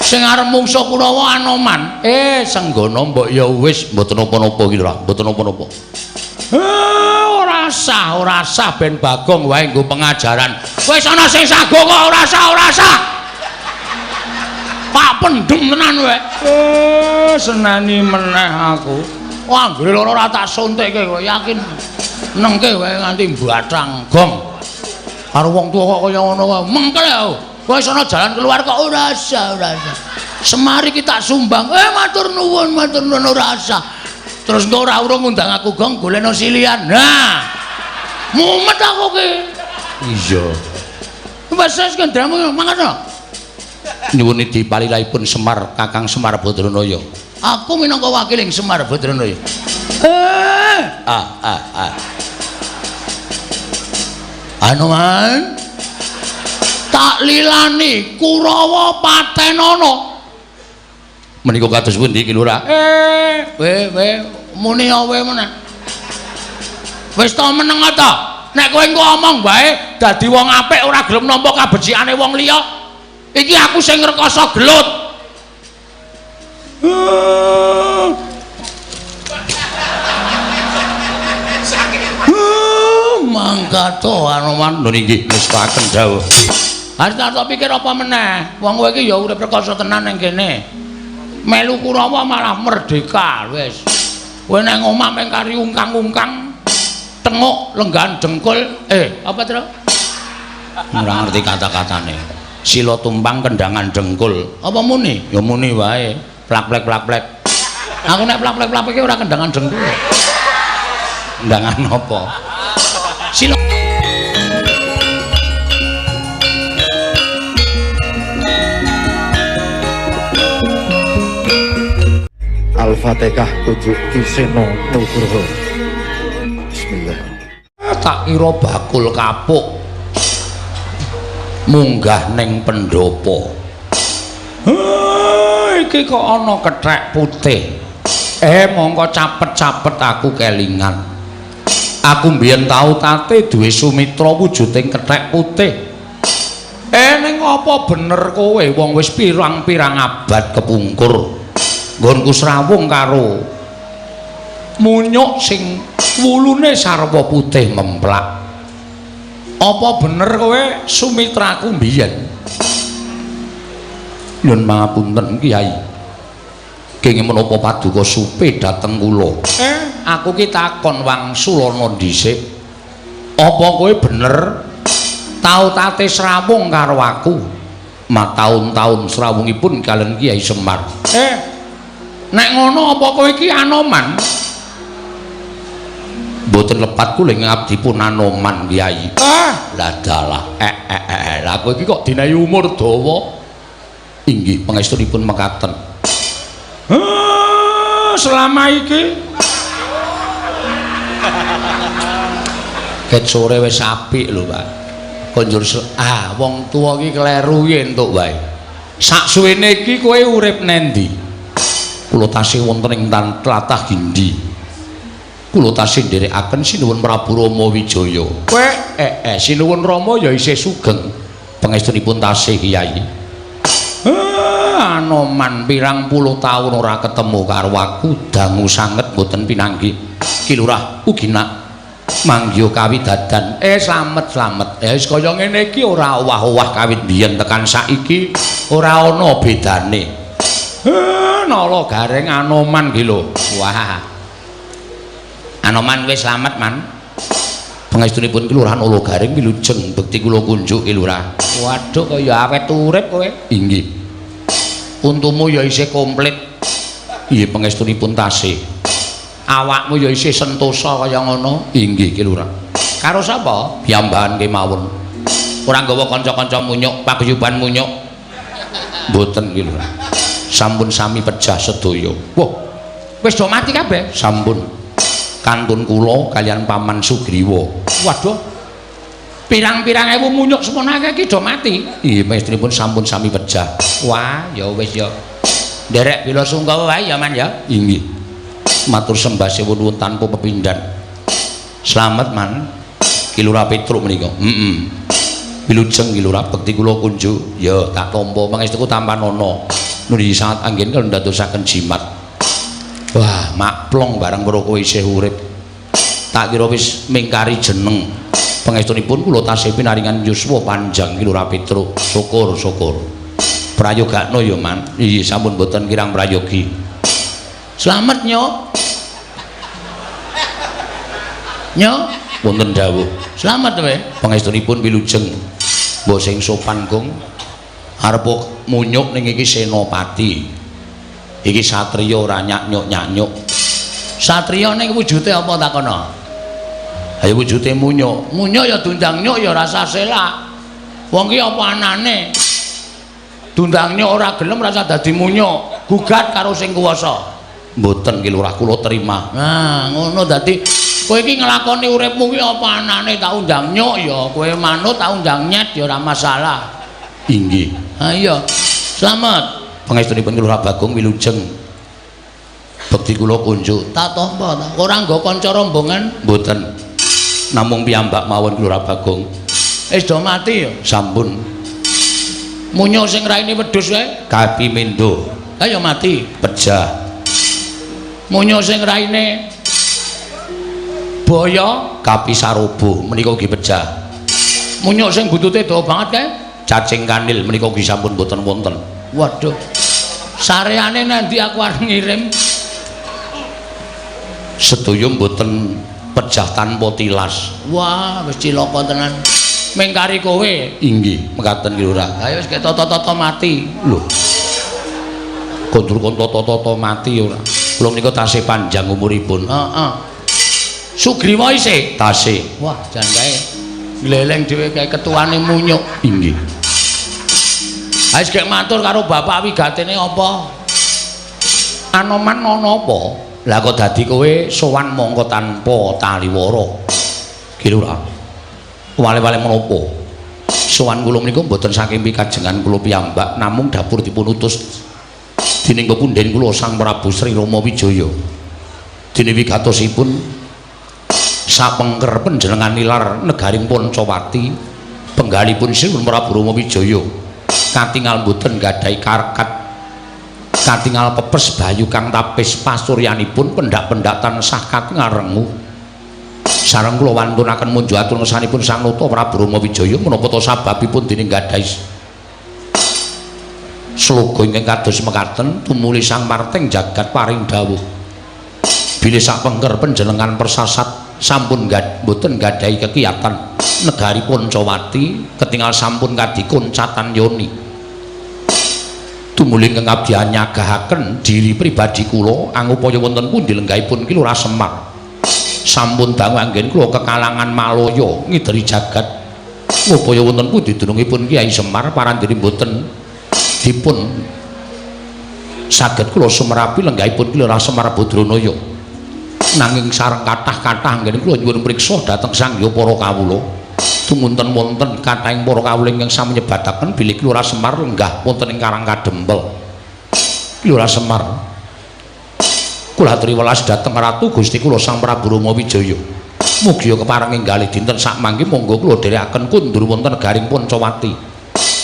Sing arep mungsuh Kurawa Anoman. Senggono mbok ya wis mboten napa-napa iki lho, mboten napa-napa. Ora sah, ora sah ben Bagong wae nggo pengajaran. Wis ana sing sago kok ora sah, ora sah. Pak pendem tenan kowe. Seneni meneh aku. Wah, anggere loro ora tak suntikke kowe, yakin. Nengke wae nganti mbathang gong. Karo wong tuwa kok kaya ngono wae. Mengkel aku. Wis ana jalan keluar kok ora sah, ora sah. Semar iki tak sumbang. Matur nuwun ora sah. Terus engko ora urung ngundang aku gong golekno silian. Nah. Mumet aku ki. Iya. Wis wis kendramu mangkat to. Nyuwun idi palilahipun Semar Kakang Semar Badranaya. Aku minangka wakiling Semar Badranaya. Anoman tak lilani Kurawa patenana. Menika kados pundi Ki Lurah? We muni awe meneh. Wis to meneng ta? Nek kowe engko omong wae dadi wong apik ora gelem nampa kabecikane wong liya. Iki aku sing ngrekoso gelut. Mangkato Anoman lho inggih ngestokaken dawuh. Arep tak pikir apa meneh? Wong kowe iki ya urip rekoso tenan ning kene. Melu Kurawa malah merdeka wis. Kowe nang omah meng kari ungkang-ungkang tenguk lenggahan dengkul. Apa Tru? Ora ngerti kata-katane. Sila tumpang kendangan dengkul. Apa muni? Ya muni wae. Plak-plek plak-plek. Aku nek plak-plek plak-plek ora kendangan dengkul. Kendangan apa? Sila Al-Fatihah tujuk Ki Seno Nugroho. Bismillah. Tak kira bakul kapuk munggah ning pendopo. Iki kok ana kethek putih. Mongko capet-capet aku kelingan. Aku mbiyen tau tate duwe sumitra wujuding kethek putih. Ning apa bener kowe wong wis pirang-pirang abad kepungkur. Nggonku srawung karo munyuk sing wulune sarwa putih memplak. Apa bener kowe sumitraku mbiyen? Nyun pangapunten Kyai. Kenging menapa paduka supe dhateng kula? Aku ki takon wangsulana dhisik. Apa kowe bener tau tate srawung karo aku? Mataun-taun srawungipun kalian Kyai Semar. Nek ngono apa kowe iki Anoman? Mboten lepat kula ing abdi pun Anoman Kyai. Lah dalah. Lah kowe iki kok dinehi umur dawa? Inggih pangestunipun mekaten. Selama iki ket sore wis apik lho, Pak. Konjur wong tuwa iki kleru iki entuk wae. Saksuwene iki kowe urip nendi? Kula tasih wonten ing tlatah Gindi. Kula tasih nderekaken Sinuwun Prabu Rama Wijaya. Kowe Sinuwun Rama ya isih sugeng. Pangestunipun tasih Kyai. Anoman pirang puluh taun ora ketemu karo aku, dangu sanget mboten pinanggih. Ki Lurah ugi nak manggiha kawidadan. Slamet slamet. Wis kaya ngene iki ora owah-owah kawit biyen tekan saiki ora ana bedane. Nala gareng Anoman ki lho. Wah. Anoman wis slamet, Man. Pangestunipun Ki Lurah Nala Gareng wilujeng bekti kula kunjuk Ki Lurah. Waduh kaya awet urip kowe. Inggih. Untumu ya isih komplit. Nggih pangestunipun tasih. Awakmu ya isih sentosa kaya ngono. Inggih Ki Lurah. Karo sapa? Piyambakan kemawon. Ora nggawa kanca-kanca munyuk, paguyuban munyuk. Mboten Ki Lurah. Sampun sami pejah sedaya. Wah, wis do mati kabeh? Sampun. Kantun kula kalian Paman Sugriwa. Waduh. Pirang-pirang ewu munyuk semono akeh iki do mati. Nggih, pangestunipun sampun sami pejah. Wah, ya wis ya. Nderek bela sungkawa wae ya, Man ya. Inggih. Matur sembah nuwun tanpa pepindhan. Slamet, Man. Ki Lurah Petruk menika. Heeh. Wilujeng Ki Lurah bekti kula kunjuk. Ya, tak tampa pangestuku tampanana. Nuli sangat anggen kula ndadosaken jimat. Wah, makplong bareng weruh kowe isih urip. Tak kira wis mingkari jeneng. Pangestunipun kula tasih pinaringan yuswa panjang Ki Lurah Petruk. Syukur, syukur. Prayogakno ya, Man. Iya, sampun boten kirang prayogi. Slamet, Nyok. Nyok, wonten dawuh. Slamet kowe. Pangestunipun wilujeng. Mbok sing sopan, Gong. Arep munyuk ning iki senopati. Iki satriya ora nyak-nyuk-nyak-nyuk. Satriya ning wujude apa takono? Ayo wujude munyuk. Munyuk ya dundang nyuk ya rasa selak. Wong ki apa anane? Dundang nyuk ora gelem rasa dadi munyuk. Gugat karo sing kuwasa. Mboten Ki Lurah, kula terima. Nah, ngono dadi kowe iki nglakoni uripmu ki apa anane, tak undang nyuk ya kowe manut, tak undang nyet ya ora masalah. Inggih. Ha iya. Slamet. Pangestunipun Ki Lurah Bagong wilujeng. Bekti kula kunjuk. Tak tampa ta. Ora nggo kanca rombongan? Mboten. Namung piyambak mawon Ki Lurah Bagong. Wis do mati ya? Sampun. Munyuk sing raine wedhus kae? Kapi mendo. Ha ya mati. Pejah. Munyuk sing raine boyo? Kapi sarobo menika ugi pejah. Munyuk sing buntute dawa banget kae? Cacing kanil menika ugi sampun mboten wonten. Waduh. Sareane nanti aku arep ngirim. Sedaya mboten pejah tanpa tilas. Wah, wis cilaka tenan. Mengkari kowe. Inggih, mekaten Ki Lurah. Ayo wis ketata-tata mati. Lho. Kondur kon tata-tata mati ora. Kula menika tasih panjang umuripun. Heeh. Sugriwa isih? Tasih. Wah, jan kae. Gleleng dhewe kae ketuane munyuk. Inggih. Wis gek matur karo bapak wigatene apa? Anoman ana apa? Lah kok dadi kowe sowan mongko tanpa taliwara. Ki Lurah. Wale-wale menapa? Sowan kula menika mboten saking pikajengan kula piyambak, namung dapur dipun utus dening pepundhen kula Sang Prabu Sri Rama Wijaya. Dene wigatosipun sapengker panjenengan nilar negaring Pancawati, penggalipun Sri Prabu Rama Wijaya katingal mboten gadhahi karkat, katingal pepes bayu kang tapis pasuryanipun pendak-pendak tansah katingal rengu. Sareng kula wantunaken munjuk atur ngersanipun Sang Nata Prabu Rama Wijaya menapa ta sababipun dening gadhahi sloga ingkang kados mekaten tumuli Sang Marting jagat paring dawuh bilih sapengker panjenengan persasat sampun mboten gadhahi kekiyatan negari Pancawati ketingal sampun kadikoncatan yoni. Tumuli ingkang abdi nyagahaken diri pribadi kula angupaya wonten pundi lenggahipun Ki Lurah Semar. Sampun dangu anggen kula kekalangan malaya ngideri jagat ngupaya wonten pundi dunungipun Kyai Semar parandene mboten dipun saged kula sumerapi lenggahipun Ki Lurah Semar Badranaya. Nanging sareng kathah-kathah anggen kula nyuwun priksa dhateng sang hyang para kawula. Tumunten wonten kathahing para kawula ingkang sami nyebataken bilih Ki Lurah Semar lenggah wonten ing Karang Kadempel. Ki Lurah Semar kula aturi welas dhateng Ratu Gusti kula Sang Prabu Rama Wijaya. Mugia kepareng enggalih dinten sakmangke monggo kula dherekaken kundur wonten negaring Pancawati.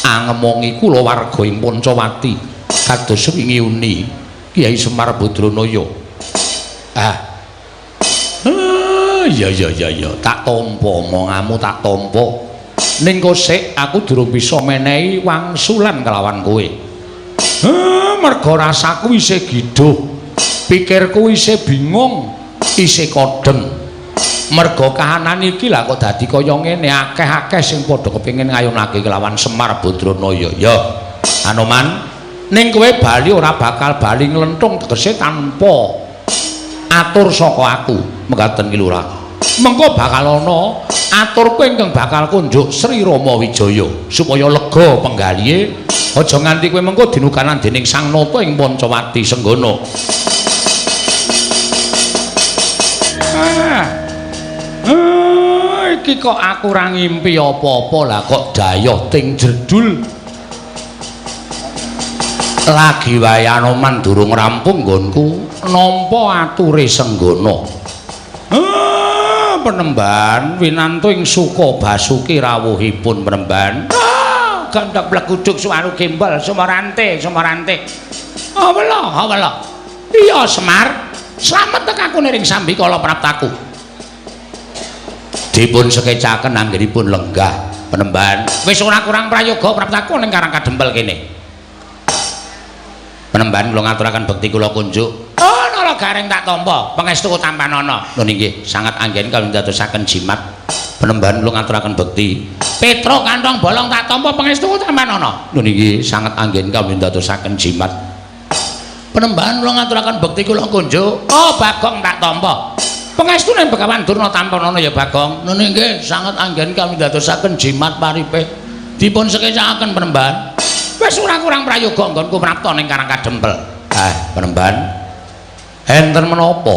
Angemongi kula warga ing Pancawati kados wingi uni Kyai Semar Badranaya. Ah. Ya ya ya ya, tak tampa omonganmu, tak tampa. Ning kosek aku durung bisa menehi wangsulan kelawan kowe. Merga rasaku isih gidhuh. Pikirku isih bingung, isih kodheng. Merga kahanan iki lah kok dadi kaya ngene, akeh-akeh sing padha kepengin ngayunake kelawan Semar Badranaya. Ya, Anoman, ning kowe bali ora bakal bali nglenthung tegese tanpa atur saka aku, mekaten Ki Lurah. Mengko bakal ana aturku ingkang bakal kunjuk Sri Rama Wijaya supaya lega penggalihe, aja nganti kowe mengko dinukanan dening Sang Nata ing Pancawati Senggana. Iki kok aku ora ngimpi apa-apa lah kok dayoh ting jedul. Lagi wae Anoman durung rampung nggonku nampa ature Senggana. Penemban winantu ing suka basuki rawuhipun penemban. Gondok bleguduk suwaru gembol sumorante sumorante. Awela awela. Iya Semar, slamet tekaku niring sambikala praptaku. Dipun sekecaken anggenipun lenggah Penemban. Wis ora kurang prayoga praptaku ning Karang Kadempel kene. Penemban kula ngaturaken bekti kula kunjuk. Oh, nala gareng tak tampa, pangestu tampanana. Lho nggih, sangat anggen kawula ndadosaken jimat. Penemban kula ngaturaken bekti. Petro kantong bolong tak tampa, pangestu tampanana. Lho nggih, sangat anggen kawula ndadosaken jimat. Penemban kula ngaturaken bekti kula kunjuk. Oh, Bagong tak tampa. Pangestu ning Begawan Durna tampanana ya Bagong. Lho nggih, sangat anggen kawula ndadosaken jimat paripih. Dipun sekecaken Penemban. Wis ora kurang prayoga nggonku prapta ning Karang Kadempel. Ah, Penemban. Enten menapa?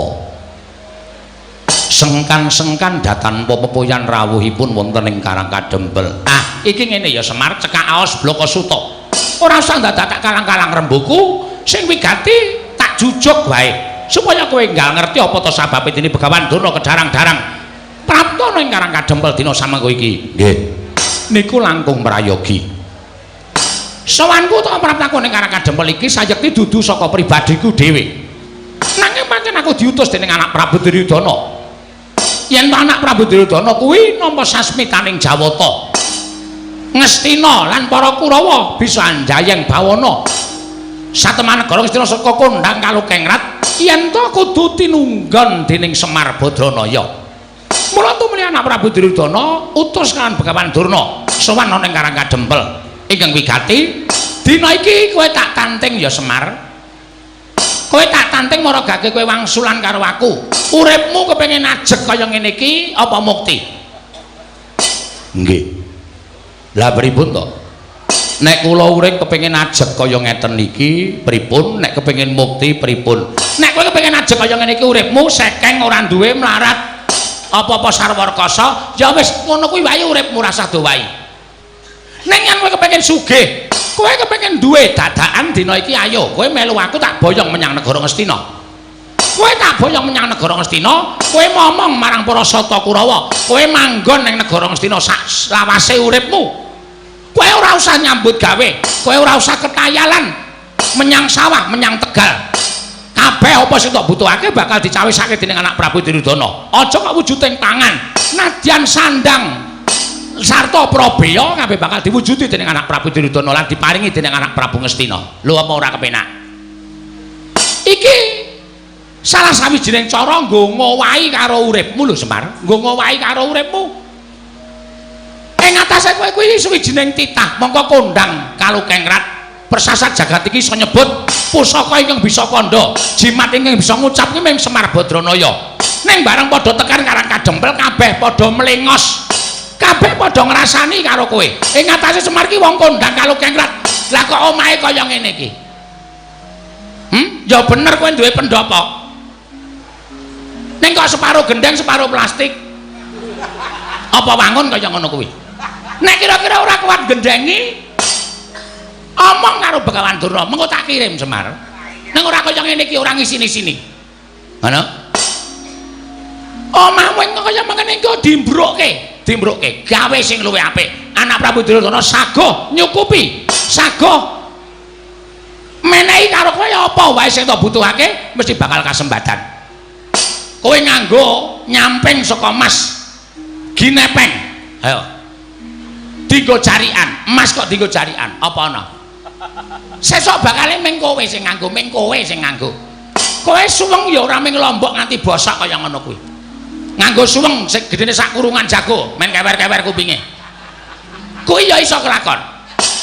Sengkan-sengkan datan pepepoyan rawuhipun wonten ing Karang Kadempel. Ah, iki ngene ya Semar, cekak aos blaka suta. Ora usah dadak tak kalang-kalang rembuku, sing wigati tak jujuk wae. Supaya kowe enggal ngerti apa to sababe dene Begawan Durna kedarang-darang prapta ning Karang Kadempel dina samangko iki. Nggih. Niku langkung prayogi. Sowanku to praptaku ning Karang Kadempel iki sayekti dudu saka pribadiku dhewe. Nanging pancen aku diutus dening anak Prabu Duryudana. Yen to anak Prabu Duryudana kuwi nampa sasmitaning Jawata. Ngastina lan para Kurawa bisa anjayeng bawana. Sateman negara Ngastina saka kondhang kalukengrat yen to kudu tinunggon dening Semar Badranaya. Mula tumuli anak Prabu Duryudana utus kan Begawan Durna sowan ana ning Karang Kadempel. Ingkang wigati dina iki kowe tak tanting ya Semar. Kowe tak tanting maragake kowe wangsulan karo aku. Uripmu kepengin ajeg kaya ngene iki apa mukti? Nggih. Lah pripun to? Nek kula urip kepengin ajeg kaya ngeten iki pripun? Nek kepengin mukti pripun? Nek kowe kepengin ajeg kaya ngene iki uripmu sekeng ora duwe mlarat apa-apa sarwa rekasa, ya wis ngono kuwi wae uripmu rasah dowahi. Ning yen kowe kepengin sugih, kowe kepengin duwe dadakan dina iki ayo kowe melu aku tak boyong menyang negara Ngastina. Kowe tak boyong menyang negara Ngastina, kowe momong marang para Sata Kurawa, kowe manggon ning negara Ngastina sak lawase uripmu. Kowe ora usah nyambut gawe, kowe ora usah ketayalan menyang sawah, menyang tegal. Kabeh apa sing tok butuhake bakal dicawisake dening anak Prabu Duryudana. Aja kok wujuding tangan, nadyan sandang sarta prabeya kabeh bakal diwujudi dening anak Prabu Duryudana lan diparingi dening anak Prabu Ngastina. Lho apa ora kepenak? Iki salah sawijining cara nggo ngowahi karo uripmu lho Semar, nggo ngowahi karo uripmu. Ing atase kowe kuwi sawijining titah mongko kondhang kalukengrat persasat jagat iki iso nyebut pusaka ingkang bisa kandha, jimat ingkang bisa ngucap kuwi mung Semar Badranaya. Ning bareng padha tekan Karang Kadempel kabeh padha mlengos. Kabeh padha ngrasani karo kowe. Ing atase Semar ki wong kondhang kalukengrat. Lah kok omahe kaya ngene iki? Ya bener kowe duwe pendopo. Ning kok separo gendeng, separo plastik. Apa wangun kaya ngono kuwi? Nek kira-kira ora kuat gendengi, omong karo Begawan Durna, mengko tak kirim Semar. Ning ora kaya ngene iki ora ngisini-sini. Ngono? Omahmu kaya mengene iki dimbrukke. Dimbrukke gawe sing luwih apik. Anak Prabu Duryudana saguh nyukupi, saguh menehi karo kowe apa wae sing tok butuhake mesti bakal kasembadan. Kowe nganggo nyamping saka mas ginepeng. Ayo. Dinggo jarian, emas kok dinggo jarian, apa ana? Sesuk bakale ming kowe sing nganggo, ming kowe sing nganggo. Kowe suweng ya ora ming lombok nganti bosok kaya ngono kuwi. Nganggo suweng sing gedene sak kurungan jago, men kewer-kewer kupinge. Kuwi ya iso kelakon.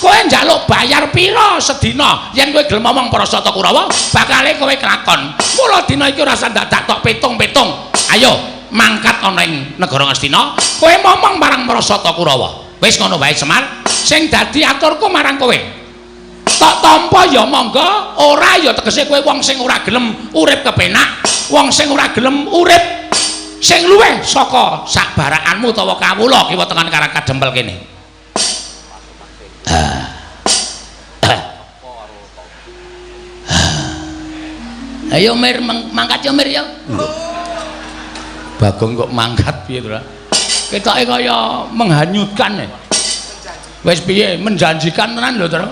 Kowe njaluk bayar pira sedina yen kowe gelem omong para Sata Kurawa, bakale kowe kelakon. Mula dina iki ora usah dadak tok pitung-pitung. Ayo mangkat ana ing negara Ngastina, kowe momong marang para Sata Kurawa. Wis ngono wae Semar, sing dadi aturku marang kowe. Tok tampa ya monggo, ora ya tegese kowe wong sing ora gelem urip kepenak, wong sing ora gelem urip sing luwih saka sak barakanmu utawa kawula kiwa tengen Karang Kadempel kene. Ayo Mir, mangkat yo Mir yo. Bagong kok mangkat piye to? Ketoke kaya menghanyutkan. Wis piye menjanjikan tenan lho, Tru.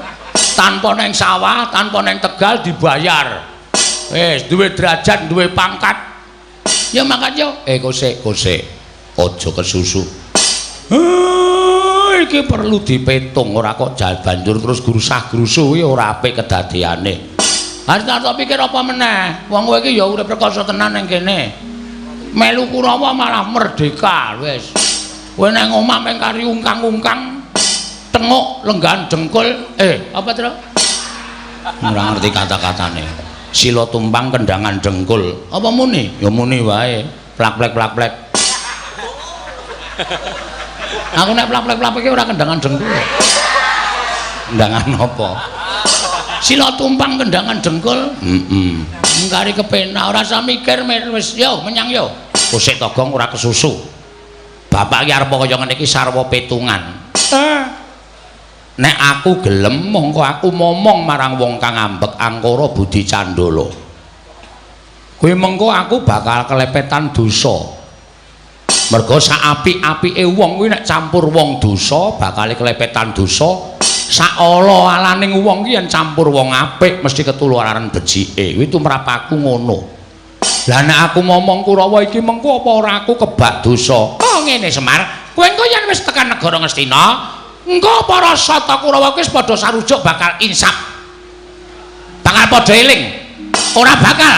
Tanpa neng sawah, tanpa neng tegal dibayar. Wis duwe derajat, duwe pangkat. Ya mangkat yo. Kosek, kosek. Aja kesusu. Iki perlu dipetung, ora kok banjur terus grusah-grusu kuwi ora apik kedadeane. Harus tak pikir apa meneh? Wong kowe iki ya urip rekoso tenan ning kene. Melu Kurawa malah merdeka wis. Kowe nang omah mung kari ungkang-ungkang, tenguk lenggahan dengkul, apa Tru? Ora ngerti kata-katane. Sila tumpang kendangan dengkul. Apa muni? Ya muni wae. Plak-plek plak-plek. Aku nek plak-plek plak-plek ora kendangan dengkul. Kendangan apa? Sila tumpang kendangan dengkul. Heeh. Ngkari kepenak ora usah mikir wis yo menyang yo. Kosek Togong ora kesusu. Bapak iki arep kaya ngene iki sarwa petungan. Nek aku gelem mongko aku momong marang wong kang ambek angkara budi candala. Kuwi mengko aku bakal kelepetan dosa. Mergo sak apik-apike wong kuwi nek campur wong dosa bakal kelepetan dosa. Sak ala-alaning wong ki yen campur wong apik mesti ketularan becike. Kuwi tumrap aku ngono. Lah nek aku momong Kurawa iki mengko apa ora aku kebak dosa? Oh ngene Semar, kowe engko yen wis tekan negara Ngastina, engko para sata Kurawa kuwi wis padha sarujuk bakal insaf. Bakal padha eling. Ora bakal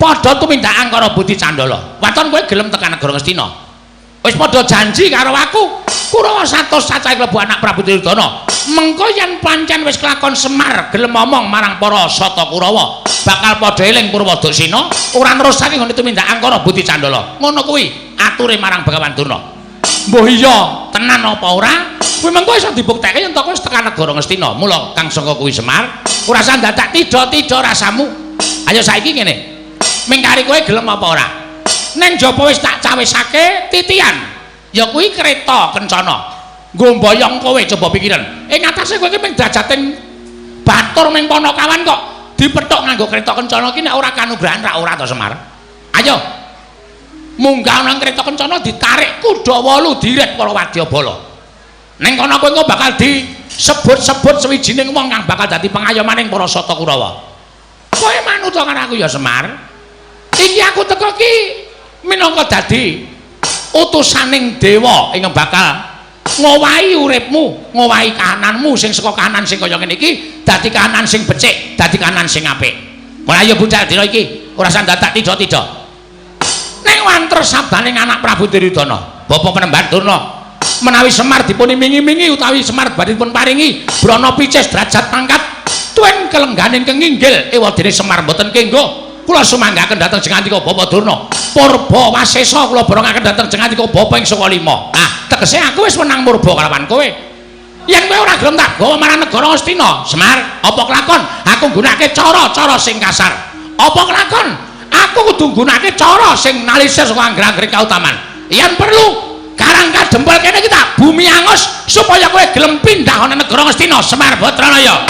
padha tumindak angkara budi candala. Waton kowe gelem tekan negara Ngastina. Wis padha janji karo aku. Kurawa 100 cacahe klebu anak Prabu Duryudana. Mengko yen pancen wis kelakon Semar gelem omong marang para sata Kurawa, bakal padha eling Purwodaksina, ora nerusake nggone tumindak angkara budi candala. Ngono kuwi ature marang Begawan Durna. Mbuh iya tenan apa ora? Kuwi mengko iso dibuktekke yen to kowe wis tekan negara Ngastina. Mula kang sangka kuwi Semar, ora usah dadak tidha-tidha rasamu. Ayo saiki ngene. Mingkari kowe gelem apa ora? Neng jaba wis tak cawisake titian. Ya kuwi kereta kencana. Nggo mboyong kowe coba pikiran. Ing atase kowe iki mung drajating batur ming panakawan kok dipethuk nganggo kereta kencana iki nek ora kanugrahan ra ora to Semar. Ayo. Munggah nang kereta kencana ditarik kuda 8 diret para wadyabala. Ning kono kowe engko bakal disebut-sebut sewijining wong kang bakal dadi pengayomaning para sata Kurawa. Kowe manut karo aku ya Semar. Iki aku teko ki minangka dadi utusaning dewa ingkang bakal ngowahi uripmu, ngowahi kahananmu sing saka kahanan sing kaya ngene iki dadi kahanan sing becik, dadi kahanan sing apik. Mulai ayo budal dina iki, ora usah dadak tidha-tidha. Ning wanter sabdaning anak Prabu Duryudana, Bapak Penemban Durna, menawi Semar dipun imingi-imingi utawi Semar badhe dipun paringi brana picis derajat pangkat tuen kelengganing kenginggil ewadene Semar mboten kenggo. Kula sumanggaken dhateng jengantika Bapak Durna. Purba wasesa kula borongaken dhateng jengantika Bapak ing saka lima. Nah, tegese aku wis wenang murba kalawan kowe. Yen kowe ora gelem tak gawa marang negara Ngastina, Semar, apa kelakon aku nggunakake cara-cara sing kasar? Apa kelakon aku kudu nggunakake cara sing nalisir saka angger-anggere kautaman? Yen perlu karang kadempel kene iki tak bumi angus supaya kowe gelem pindah ana negara Ngastina, Semar Batranaya.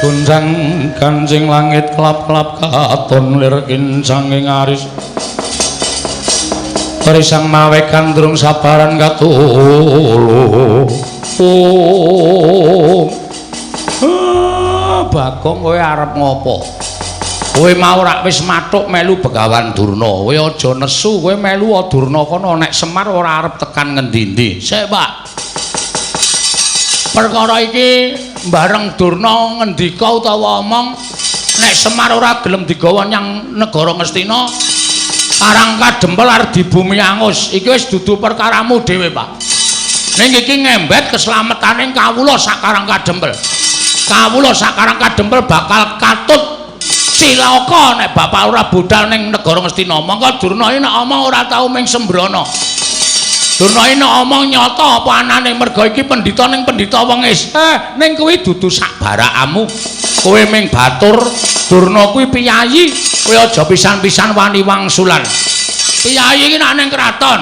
Gunjang kancing langit klap-klap katon lir kincanging aris Risang mawe gandrung sabaran katulu. Bagong kowe arep ngopo? Kowe mau rak wis mathuk melu Begawan Durna. Kowe aja nesu, kowe melu Durna kono nek Semar ora arep tekan ngendi-endi. Sik, Pak. Perkara iki bareng Durna ngendika utawa omong nek Semar ora gelem digawa nyang negara Ngastina, Karang Kadempel arep dibumi angus. Iki wis dudu perkaramu dhewe, Pak. Ning iki ngembet keslametane kawula sak Karang Kadempel. Kawula sak Karang Kadempel bakal katut cilaka nek bapak ora budal ning negara Ngastina. Mongko Durna iki nek omong ora tau ming sembrono. Durna iki nek omong nyata apa anane merga iki pendhita ning pendhita wengis. Ning kuwi dudu sak barakamu. Kowe ming batur, Durna kuwi piyayi, kowe aja pisan-pisan wani wangsulan. Piyayi iki nek ning kraton.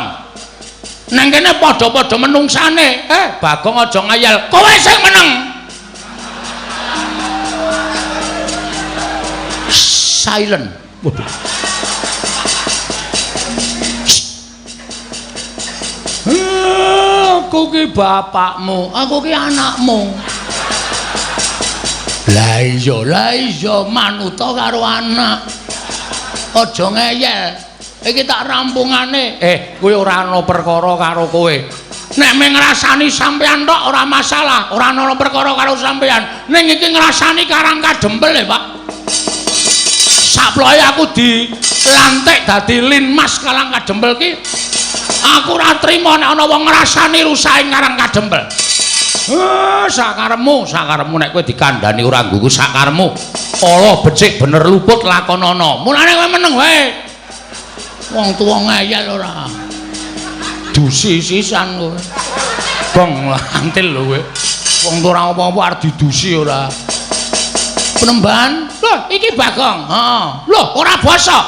Neng kene padha-padha menungsane. Bagong aja ngayal. Kowe sing meneng. Silent. Waduh. Aku ki bapakmu, aku ki anakmu. Lah iya manuta karo anak. Aja ngeyel. Iki tak rampungane. Kowe ora ana perkara karo kowe. Nek mung ngrasani sampean tok ora masalah, ora ana perkara karo sampean. Ning iki ngrasani Karang Kadempel e, Pak. Saploe aku dilantik dadi Linmas Karang Kadempel ki. Aku ora trima nek ana wong ngrasani rusake Karang Kadempel. Sakaremu, sakaremu nek kowe dikandhani ora nggugu sakaremu. Ala becik bener luput lakonana. Mulane kowe meneng wae. Wong tuwa ngeyel ora. Dusi sisan kowe. Bong lantil lho kowe. Wong tuwa ora apa-apa arep didusi ora. Penemban, lho iki Bagong. Heeh. Lho ora basa.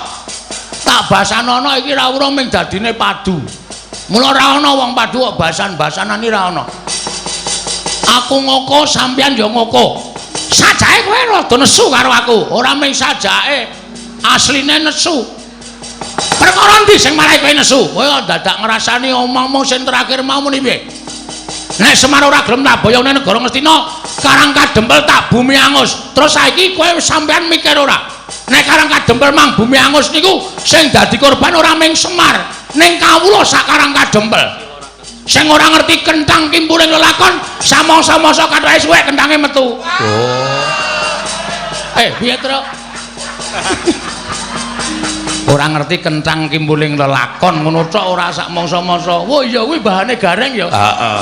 Tak basanono iki ra urung ming dadine padu. Mula ora ana wong padu kok basan-basanan iki ra ana. Aku ngoko sampeyan ya ngoko. Sajake kowe rada nesu karo aku. Ora ming sajake, asline nesu. Perkara endi sing marai kowe nesu? Kowe kok dadak ngrasani omong-omong sing terakhir mau muni piye? Nek Semar ora gelem tak boyong nang negara Ngastina, Karang Kadempel tak bumi angus. Terus saiki kowe sampeyan mikir ora? Nek Karang Kadempel mang bumi angus niku sing dadi korban ora ming Semar, ning kawula sak Karang Kadempel. Sing ora ngerti kenthang kimpuling lelakon, samangsa-mangsa kathoke suwek kenthange metu. Oh. Piye, Truk? Ora ngerti kenthang kimpuling lelakon ngono tok ora sak mangsa-mangsa. Wah iya kuwi bahane gareng ya. Heeh.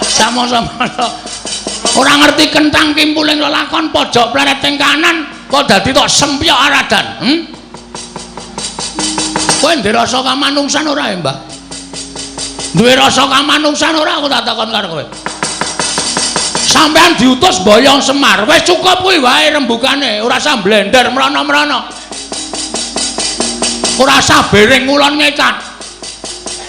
Samangsa-mangsa ora ngerti kenthang kimpuling lelakon pojok pleret ing kanan kok dadi tok sempyok aradan. Kowe ndek rasa kamanungsan ora ya, Mbah? Duwe rasa kamanungsan ora aku tak takon karo kowe. Sampeyan diutus boyong Semar, wis cukup kuwi wae rembugane, ora usah blender mrono-mrono. Ora usah bering ngulon ngecan.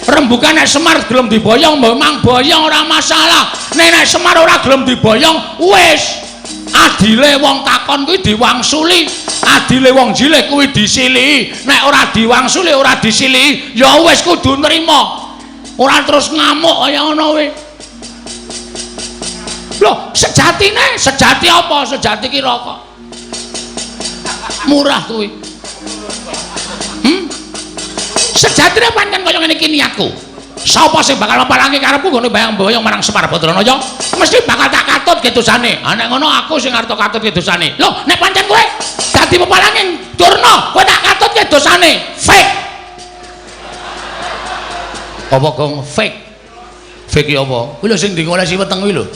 Rembugan nek Semar gelem diboyong, memang boyong ora masalah. Nek nek Semar ora gelem diboyong, wis. Adile wong takon kuwi diwangsuli, adile wong jilih kuwi disilihi. Nek ora diwangsuli, ora disilihi, ya wis kudu nrima. Ora terus ngamuk kaya ngono kuwi. Loh, sejatine, sejati apa? Sejati ki rokok. Murah kuwi. Sejatine pancen kaya ngene iki niatku. Sapa sing bakal mapalangi karepku nggone bayang-boyong marang Semar Badranaya, mesti bakal tak katut ke dosane. Ha nek ngono aku sing arep katut ke dosane. Loh, nek pancen kowe dadi pepalange Durna, kowe tak katut ke dosane. Fake. Apa gong fake? Fake ki apa? Kuwi lho sing digolesi weteng kuwi lho.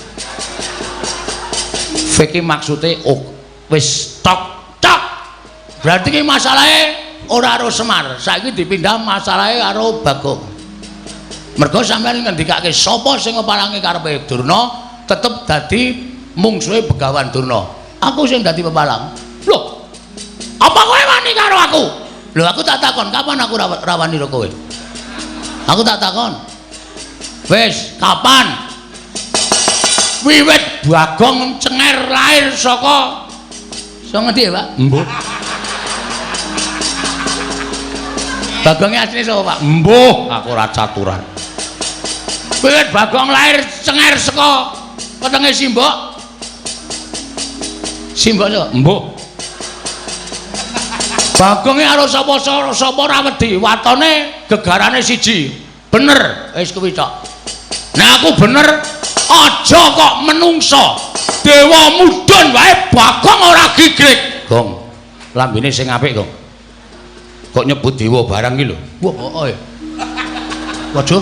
Fake ki maksude wis tok tok. Berarti ki masalahe ora karo Semar, saiki dipindah masalahe karo Bagong. Mergo sampeyan ngendikake sapa sing ngepalangi karepe Durna tetep dadi mungsuhe Begawan Durna. Aku sing dadi pepalang. Lho, apa kowe wani karo aku? Lho aku tak takon, kapan aku rawani karo kowe? Aku tak takon. Wis, kapan? Wiwit Bagong cenger lahir saka saka ngendi ya, Pak? Mbuh. Bagongnya asline sapa, Pak? Mbuh, aku ora caturan. Wiwit Bagong lahir cenger saka wetenge Simbok. Simbok sapa? Mbuh. Bagonge karo sapa-sapa ora wedi, watone gegarane siji. Bener, wis kuwi tok. Nek aku bener, aja kok menungso. Dewa mudhun wae Bagong ora gigrik. Gong, lambene sing apik, Gong. Kok nyebut dewa barang iki lho. Wah, heeh. Waduh.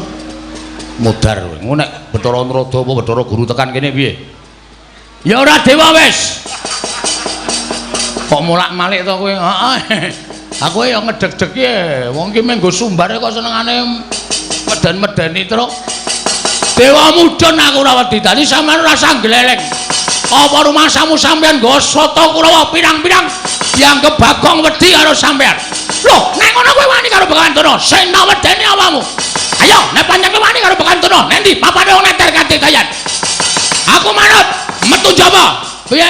Mudar kowe. Ngono nek Bathara Narada apa Bathara Guru tekan kene piye? Ya ora dewa wis. Kok molak-malik to kowe? Heeh. Aku ya ngedeg-deg e. Wong iki mung nggo sumbare kok senengane meden-medeni truk. Dewa mudhun aku ora wedi. Dadi sampeyan ora usah gleleng. Apa rumasamu sampeyan nggo sata Kurawa pirang-pirang dianggep Bagong wedi karo sampeyan. Loh, nek ngono kowe wani karo Begawan Durna, sing tak wedeni awakmu. Ayo, nek pancen wani karo Begawan Durna, nendi papane wong neter kanthi dayan. Aku manut, metu Jawa. Piye?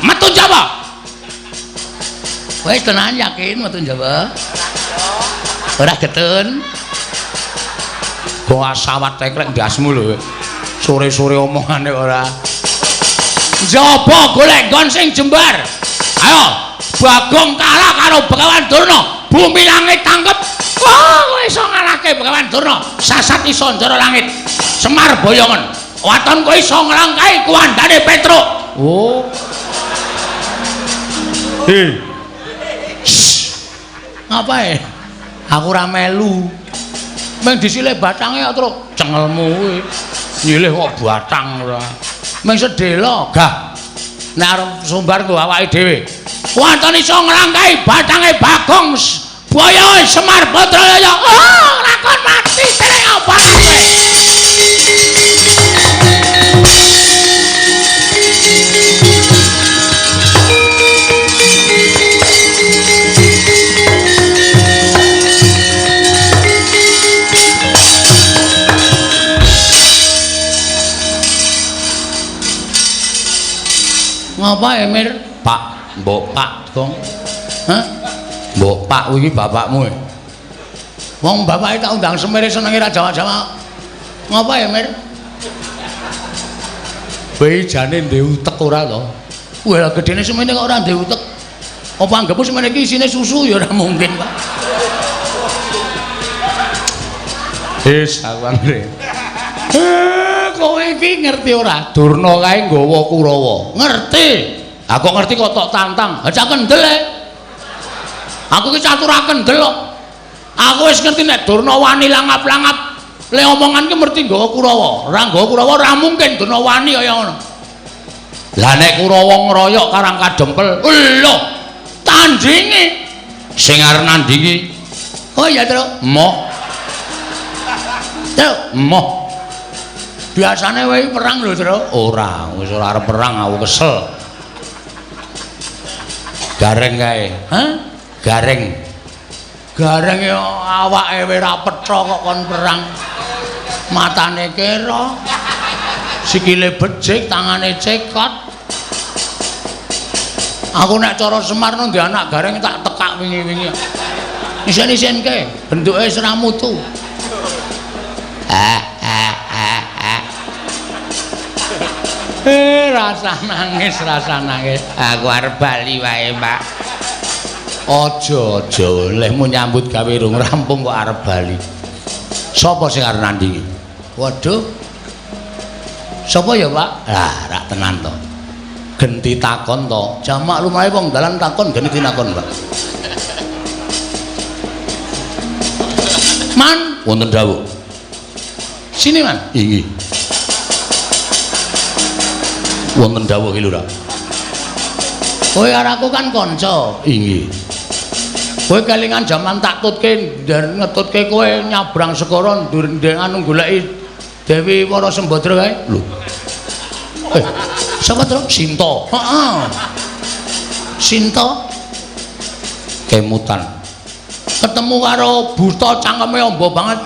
Metu Jawa. Wis tenan yakin metu Jawa? Ora getun. Kok asawat tekrek ndasmu lho. Sore-sore omongane ora. Njaba golek nggon sing jembar. Ayo, Bagong kalah karo Begawan Durna. Bumi langit tangkep. Wah, kowe iso ngalahke Begawan Durna. Sasat iso njara langit. Semar boyongen. Waton kowe iso nglangkai kuwandane Petruk. Oh. Hei. Ngapae? Aku ora melu. Meng disilih batange kok, Truk. Cengelmu kuwi. Nyilih kok batang ora. Meng sedhela, gah. Nek arep sumbar nggo awake dhewe. Waton iso nglangkai batange Bagong Boyo Semar Badrayaya. Oh, lakon mati terek apa kowe? Ngapa Emir? Pak, mbok Pak, Gong. Hah? Mbok Pak kuwi bapakmu. Wong bapake tak undang semere senenge ra jawab-jawab. Ngapa Emir? Bae jane ndek utek ora to? Wah, gedene semene kok ora ndek utek. Apa anggepmu semene iki isine susu ya ora mungkin, Pak. Wis, aku anggere. Kowe iki ngerti ora? Durna kae nggawa Kurawa. Ngerti. Aku ngerti kok tok tantang. Ha cak kendel e. Aku ki catur kendel kok. Aku wis ngerti nek Durna wani langap-langap. Le omongan ki mesti nggawa Kurawa. Ora nggawa Kurawa ora mungkin Durna wani kaya ngono. Lah nek Kurawa ngroyok Karang Kadempel, lho, tandinge sing arep nandingi. Oh iya, Truk. Emoh. Truk, emoh. Biasane wae perang lho, Truk. Ora, wis ora arep perang aku kesel. Gareng kae. Hah? Gareng. Gareng ya awake wae ra petha kok kon perang. Matane kera. Sikile becik, tangane cekot. Aku nek cara Semar nang anak Gareng tak tekak wingi-wingi. Isen-isenke, bentuke wis ra mutu. Rasa nangis, rasa nangis. Aku arep bali wae, Pak. Aja, aja, lehmu nyambut gawe rung rampung kok arep bali. Sapa sing arep nandingi? Waduh. Sapa ya, Pak? Lah, rak tenan to. Genti takon to. Jamak lumrahe wong dalan takon genti tinakon, Pak. Man, wonten dawuh. Sini, Man. Inggih. Wonten dawuh ki Lurah. Kowe karo aku kan kanca. Inggih. Kowe kelingan jaman tak tutke ngetutke kowe nyabrang segara ndur anu goleki Dewi Wara Sembadra kae. Lho. Sapa to? Sinta. Heeh. Sinta kemutan. Ketemu karo buta cangkeme amba banget.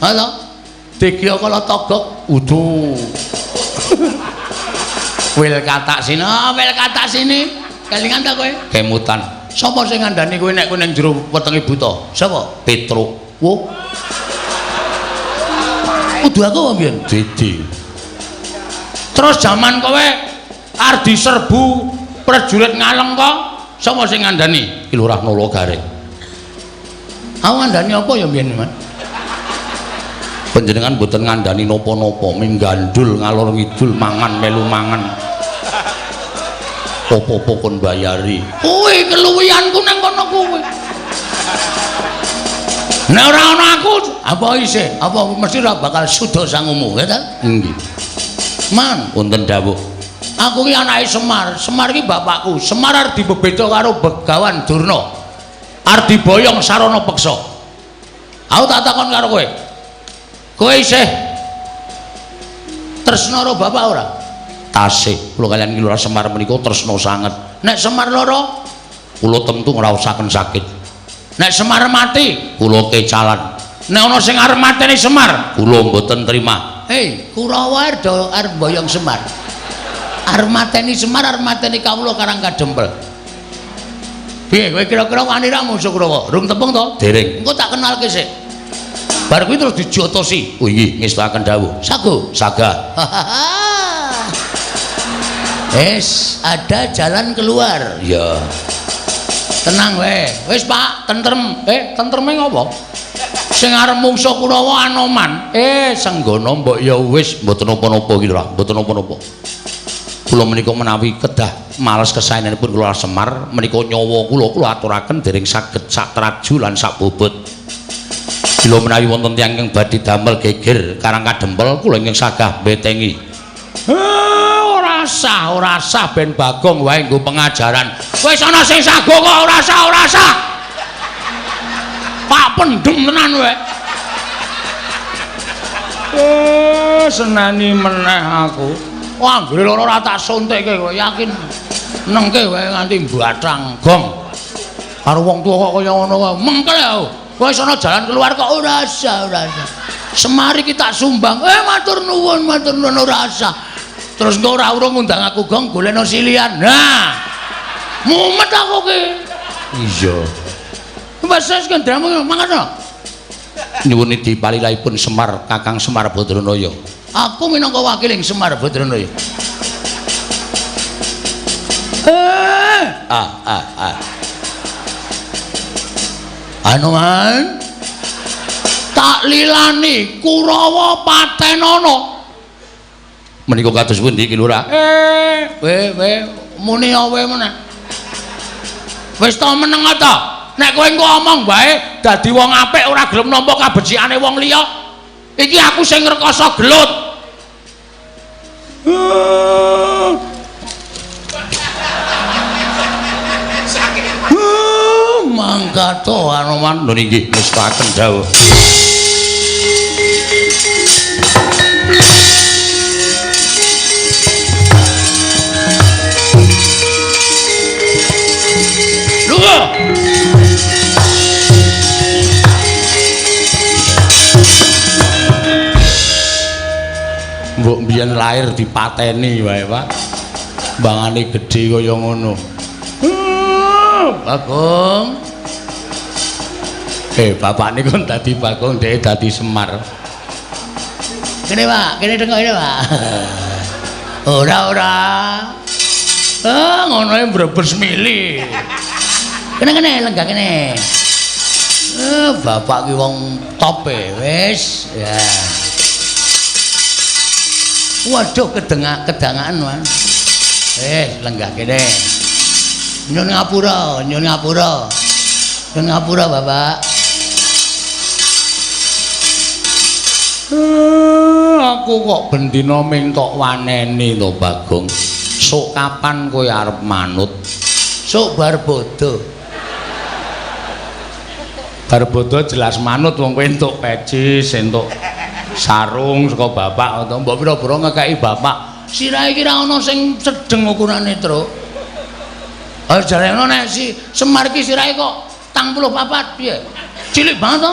Ha to? Degya kala togok. Udu. Wil katak sini, oh, wil katak sini. Kelingan ta kowe? Kemutan. Sapa sing ngandani kowe nek kowe ning jero wetenge buta? Sapa? Petruk. Wo. Kudu aku apa mbiyen? Didi. Terus jaman kowe arep diserbu prajurit Ngaleng kok, sapa sing ngandani? Ki Lurah Nala Gareng. Aku ngandani apa ya mbiyen, Man? Panjenengan mboten ngandani napa-napa, ming gandul ngalor ngidul mangan melu mangan. Apa-apa kon bayari. Kuwi keluwihanku nang kono kuwi. Nek ora ana aku, apa isih? Apa mesti ora bakal suda sangumu, ya ta? Nggih. Man, wonten dawuh. Aku ki anake Semar. Semar ki bapakku. Semar arep dibebeda karo Begawan Durna. Arep diboyong sarana peksa. Aku tak takon karo kowe. Kowe isih tresna karo bapak ora? Tasih. Kula kaliyan Ki Lurah Semar menika tresna sanget. Nek Semar lara, kula tentu ngraosaken sakit. Nek Semar mati, kula kecalan. Nek ana sing arep mateni Semar, kula mboten trima. Hei, Kurawa arep mboyong Semar. Arep mateni Semar, arep mateni kawula Karang Kadempel. Piye kowe kira-kira wani ra musuh Kurawa? Rung tepung to? Dereng. Engko tak kenalke sik. Bar kuwi terus dijotosi. Oh inggih, ngestakaken dawuh. Sago, saga. Wis, ada jalan keluar. Iya. Tenang wae. Wis, Pak, tentrem. Tentreme ngopo? Sing arep mungsuh Kurawa Anoman. Senggono mbok ya wis mboten napa-napa iki lho, mboten napa-napa. Kula menika menawi kedah males kesaenanipun kula Semar menika nyawa kula kula aturaken dereng saged sak traju lan sak bobot. Bila menawi wonten tiyang ingkang badhe damel geger Karang Kadempel kula ingkang sagah mbetengi. Ora sah ben Bagong wae nggo pengajaran. Wis ana sing sago kok ora sah, ora sah. Pak pendem tenan kowe. Seneni meneh aku. Wah, anggere loro ora tak suntikke kowe yakin. Nengke wae nganti mbathang gong. Karo wong tuwa kok kaya ngono wae. Mengkel aku. Wis ana jalan keluar kok ora sah, ora sah. Semar iki tak sumbang. Matur nuwun ora sah. Terus engko ora urung ngundang aku gong golekno silian. Nah. Mumet aku ki. Iya. Wis wis kendhamu mangkat to. Nyuwun nidi palilahipun Semar Kakang Semar Badranaya. Aku minangka wakiling Semar Badranaya. Anoman tak lilani Kurawa patenana. Menika kados pundi ki Lurah? We muni awe meneh. Wis to meneng ta? Nek kowe engko omong wae dadi wong apik ora gelem nampa kabecikane wong liya. Iki aku sing ngrekoso gelut. Mangkat to Anoman. Lho inggih ngestakaken dawuh. Lungguh. Mbok mbiyen lahir dipateni wae, Pak. Bangane gedhe kaya ngono. Bagong. Bapak niku dadi Bagong, dhek dadi Semar. Kene, Pak, kene tengok ini, Pak. Ora, ora. Ngono e brebes mili. Kene kene lenggah kene. Bapak ki wong top e, wis. Ya. Waduh, kedangaan, Mas. Lenggah kene. Nyun ngapura, nyun ngapura. Nyun ngapura, Bapak. Aku kok bendina ming tok waneni to, Bagong. Sok kapan kowe arep manut? Sok bar bodho. Bar bodho jelas manut wong kowe entuk pecis, entuk sarung saka bapak to. Mbok pira-pira ngekeki bapak. Sirahe iki ra ono sing sedeng ukurane, Truk. Ha jarene nek si Semar iki sirahe kok 84 piye? Cilik banget to.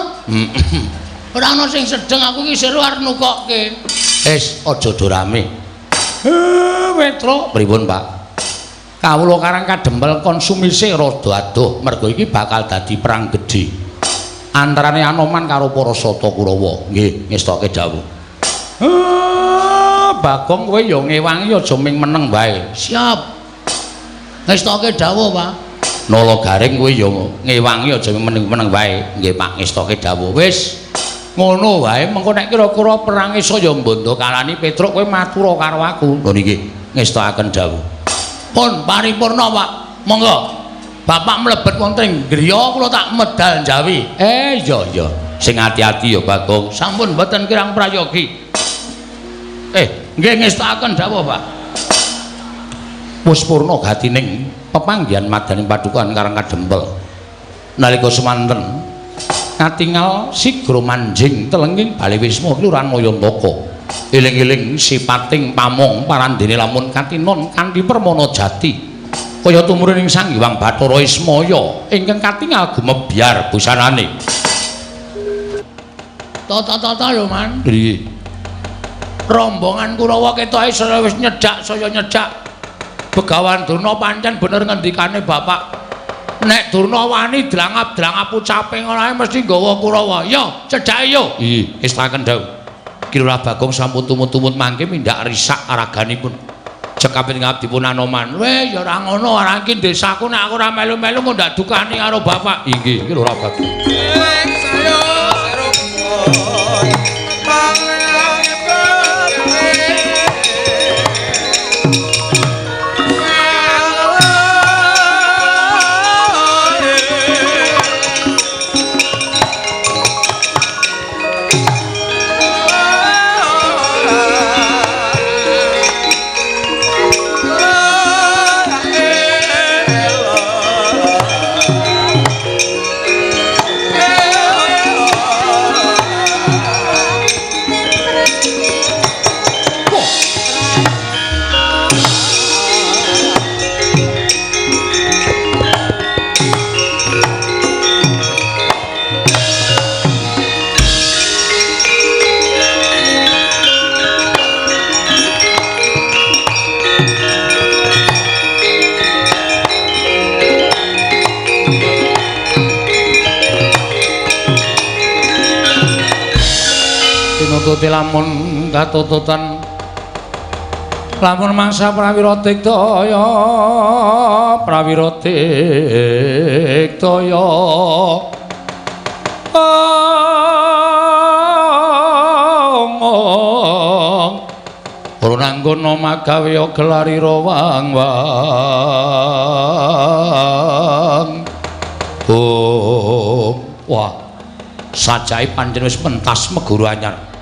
Ora ono sing sedeng, aku iki seru arep nukokke. Wis, aja do rame. Petro, pripun, Pak? Kawula Karang Kadempel konsumise rada adoh, mergo iki bakal dadi perang gedhe antarane Anoman karo para Sata Kurawa. Nggih, ngestoke dawuh. Bagong kowe ya ngewangi aja ming meneng wae. Siap. Ngestoke dawuh, Pak. Nala Garing kowe ya ngewangi aja meneng-meneng wae. Nggih, Pak, ngestoke dawuh. Wis. Ngono wae, mengko nek kira-kira perange saya mbondo kalani Petruk kowe matura karo aku. Lho niki ngestokaken dawuh. Pun paripurna, Pak. Monggo. Bapak mlebet wonten ing griya kula tak medal njawi. Iya iya. Sing ati-ati ya, Bagong. Sampun mboten kirang prayogi. Nggih ngestokaken dawuh, Pak. Wis purna gatining pepanggihan madaning padukuhan Karang Kadempel. Nalika semanten katingal sigra manjing telenging Bale Wisma Kelurahan Mayantaka. Eling-eling sipating pamong parandene lamun katinon kanthi permana jati. Kaya tumurun ing Sang Hyang Bathara Ismaya ingkang katingal gumebyar busanane. Tata-tata lho, Man. Piye? Rombongan Kurawa ketoke saya wis nyedak, saya nyedak. Begawan Durna pancen bener ngendikane bapak. Nek Durna wani drangap-drangap ucape ngono ae mesti nggawa Kurawa. Yo, cedhake yo. Iya, ngestaken dawuh. Ki Lurah Bagong sampun tumut-tumut mangke mindhak risak raganipun. Cekapit ngabdipun Anoman. Weh, ya ora ngono, ora iki desaku nek aku ora melu-melu kok ndak dukani karo bapak. Inggih, Ki Lurah Bagong. Tinututi lamun katututan lamun mangsa prawira tiktaya prawira tiktaya omong ora nanggono magawe gelarira wang wang. Oh, wah, sajae pancen wis pentas meguru anyar.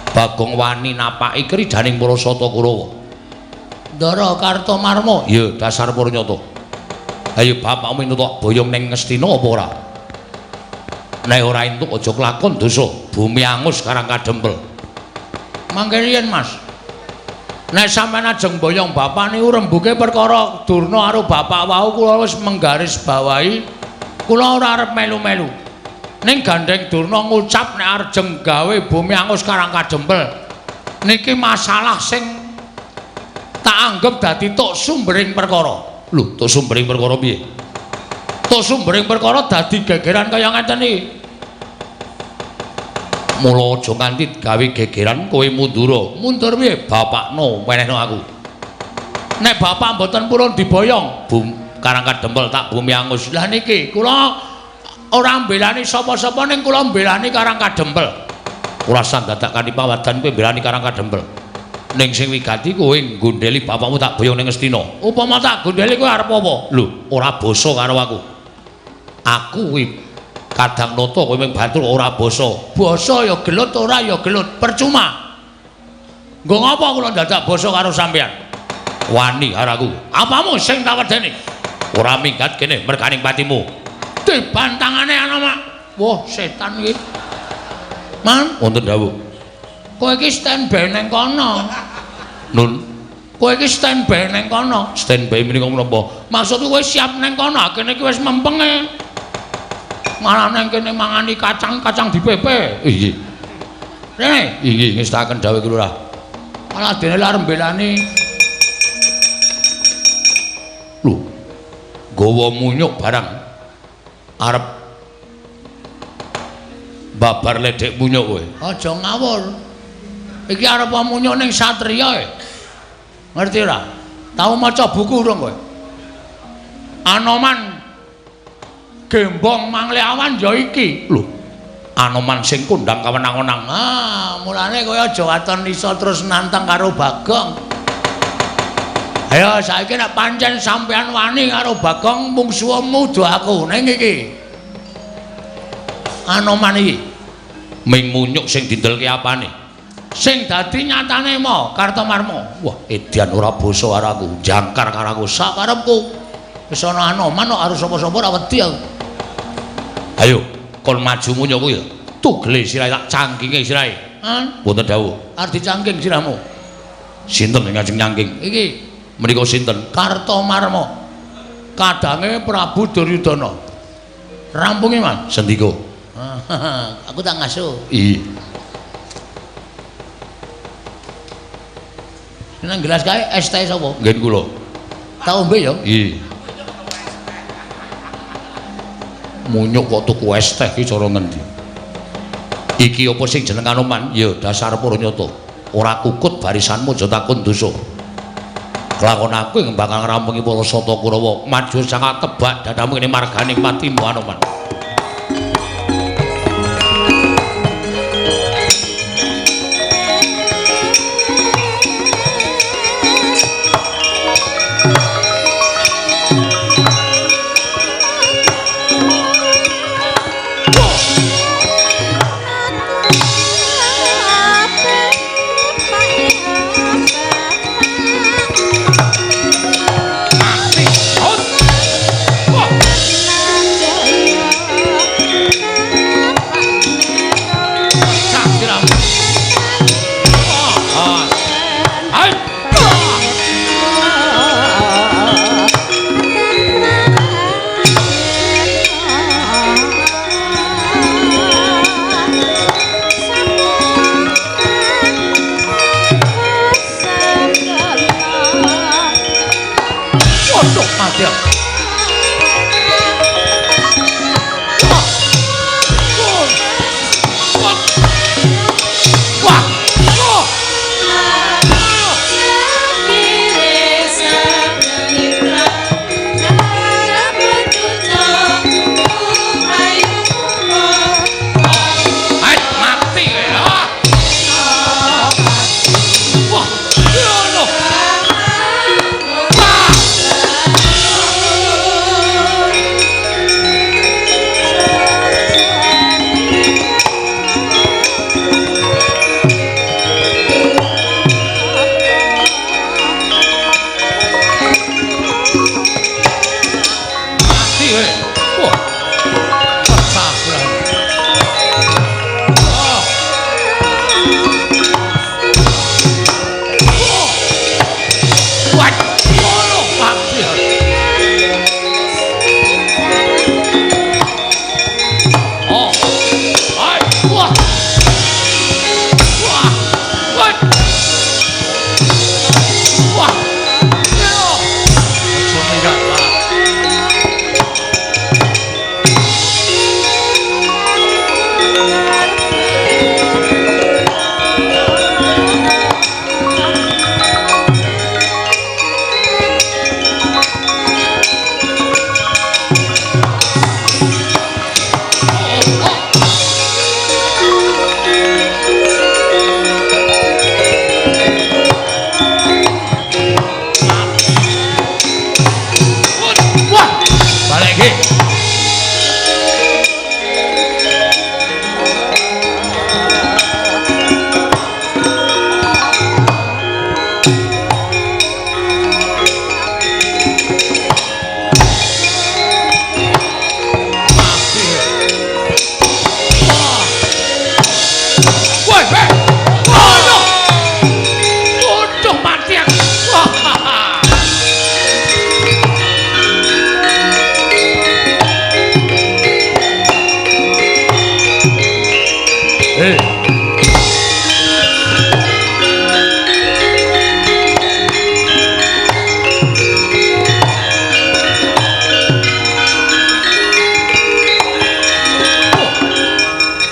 Bagong wani napaki kridaning para sata Kurawa. Ndara Kartomarma. Iya, dasar purnyata. Ayo bapakmu entuk boyong ning Ngastina apa ora? Nek ora entuk aja kelakon dosa, bumi angus karang kadempel. Mangke riyen, Mas. Nek sampeyan ajeng boyong bapak niku rembuke perkara Durna karo bapak wau kula wis menggaris bawahi kula ora arep melu-melu. Ning gandeng Durna ngucap nek arjeng gawe bumi angus karang kadempel. Niki masalah sing tak anggep dadi tok sumbering perkara. Lho, tok sumbering perkara piye? Tok sumbering perkara dadi gegeran kaya ngeten iki. Mula aja nganti gawe gegeran kowe mundura. Mundur piye? Bapakno wenehno aku. Nek bapak mboten purun diboyong, bum karang kadempel tak bumi angus. Lah niki kula ora mbelani sapa-sapa ning kula mbelani Karang Kadempel. Ora usah dadak kanthi pawadan kowe mbelani Karang Kadempel. Ning sing wigati kowe nggondheli bapakmu tak boyong ning Ngastina. Upama tak gondheli kowe arep apa? Lho, ora basa karo aku. Aku kuwi kadang nata kowe mung batur ora basa. Basa ya gelut ora ya gelut, percuma. Nggo ngapa kula dadak basa karo sampeyan? Wani karo aku. Apamu sing tak wedeni? Ora minggat kene merganing patimu. Dibantangane ana mak. Wah, setan iki. Man, wonten dawuh. Kowe iki standby ning kono. Nun, kowe iki standby ning kono. Standby menika menapa? Maksudku kowe siap ning kono, kene iki wis mempenge. Malah nang kene mangani kacang-kacang dipepe. Inggih. Rene, inggih ngestaken dawuh Ki Lurah. Malah dene arep mbelani. Lho, gawa munyuk barang. Arep babar ledek munyuk kowe. Aja ngawur. Iki arep munyuk ning satriya e. Ngerti ora? Tau maca buku urung kowe? Anoman Gembong Mangle Awan ya iki. Lho, Anoman sing kondang kawenang-wenang. Ah, mulane kowe aja waton iso terus nantang karo Bagong. Ayo saiki nek pancen sampean wani karo Bagong mungsuhmu do aku ning iki. Anoman iki ming munyuk sing dindelke apane? Sing dadi nyatane mo Kartomarma. Wah, edian ora basa karo aku, jangkar karo aku sakarepku. Wis ana Anoman kok harus sapa-sapa ora wedi aku. Ayo, kon maju munyuk kuwi. Tugele sirahe tak cangkinge sirahe. Han, wonten dawuh. Arep dicangking sirahmu. Sinten sing ngajeng nyangking? Iki menika sinten? Kartomarma. Kadange Prabu Duryudana. Rampunge, Mas. Sendika. Aku tak ngasuh. Iya. Nang gelas kae es teh sapa? Nggih kula. Tak ombe ya? Iya. Munyuk kok tuku es teh iki cara ngendi? Iki apa sing jeneng Anoman? Ya dasar para nyata. Ora kukut barisanmu aja takon dosa. Kelakon aku ing bakal ngrampungi para Sata Kurawa. Maju sangat tebak dadamu kene marganing patimu Anoman.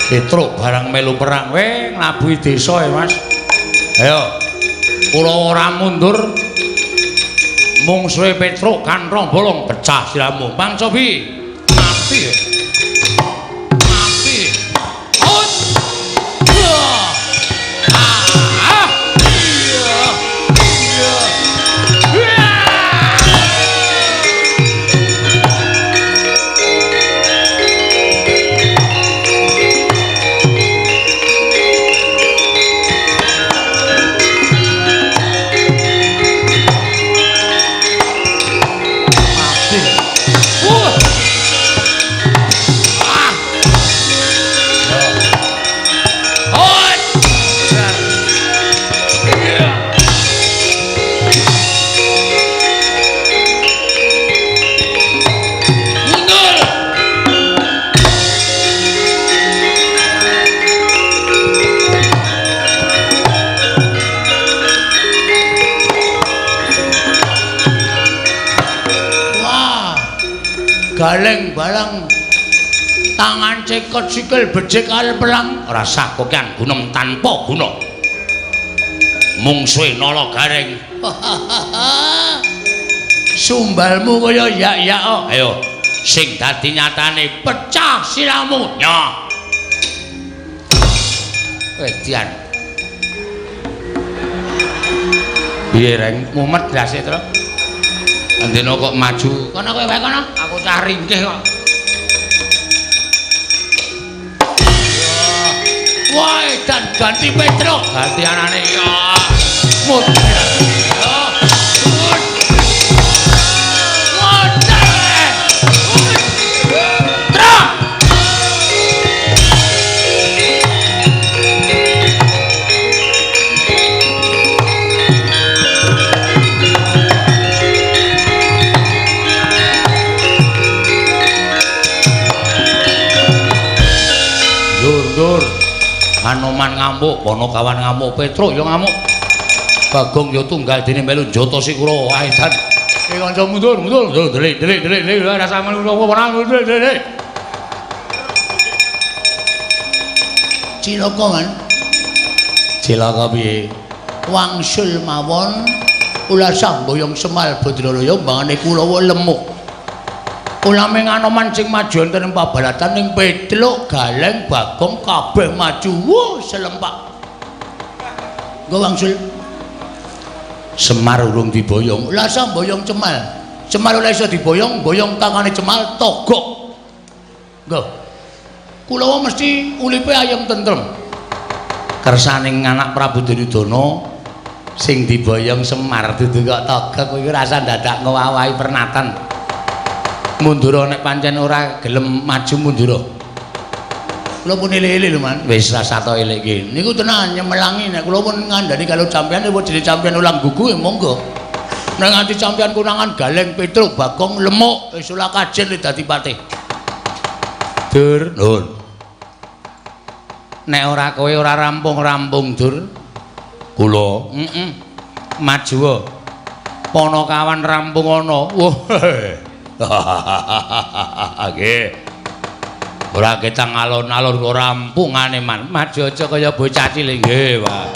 Petruk barang melu perang we nglabuhi desa ya Mas. Ayo. Kula ora mundur. Mungsuhe Petruk kanthong bolong pecah siramu. Mang Cobi. Mati. Mati. Ut. Ah. Iya. Iya. Mati. Galeng balang tangan cekot sikil becik kal pelang ora sah kokean gunem tanpa guna. Mungsuhe Nala Gareng. Sumbalmu kaya yak-yak. Ayo sing dadi nyatane pecah siramu. Nyoh. Wedian. Piye Reng? Mumet drase, Tru. Andena kok maju. Kono kowe wae kono, aku cah ringkih kok. Wah, edan ganti Petruk. Ganti anane ya. Mudhar. Anoman ngamuk, Ponokawan ngamuk, Petruk ya ngamuk. Bagong ya tunggal dene melu njata sikura. Wah, edan. Iki kanca mundur, mundur, mundur, delik, delik, delik, delik, rasa melu ora delik, delik. Cilaka, Man. Cilaka piye? Wangsul mawon ulasah mboyong Semar Badralaya mbangane Kurawa lemuk. Ulaming Anoman sing maju wonten ing pabalatan ning Petruk, Galeng, Bagong kabeh maju. Wuh, selempak. Nggo wangsul. Semar urung diboyong. Ulasah mboyong Cemal. Cemal ora iso diboyong, boyong tangane Cemal togok. Nggo. Kulawa mesti ulipe ayem tentrem. Kersaning anak Prabu Duryudana sing diboyong Semar dudu kok togok kuwi rasa dadak ngowahi pernatan. Mundura nek pancen ora gelem maju mundura. Kula pun elek-elek lho, Man. Wis rasa to elekke. Niku tenan nyemelangi nek kula pun ngandani kalau sampean apa jenenge sampean ulang gugu ya monggo. Nek nganti sampean konangan Galeng, Petruk, Bagong, Lemuk wis ora kajen dadi patih. Dur, nun. Nek ora kowe ora rampung-rampung, Dur. Kula, heeh. Maju. Ponokawan rampung ana. Wah. Nggih. Ora ketang alon-alon kok rampungane, Man. Maju aja kaya bocah cilik nggih, Pak.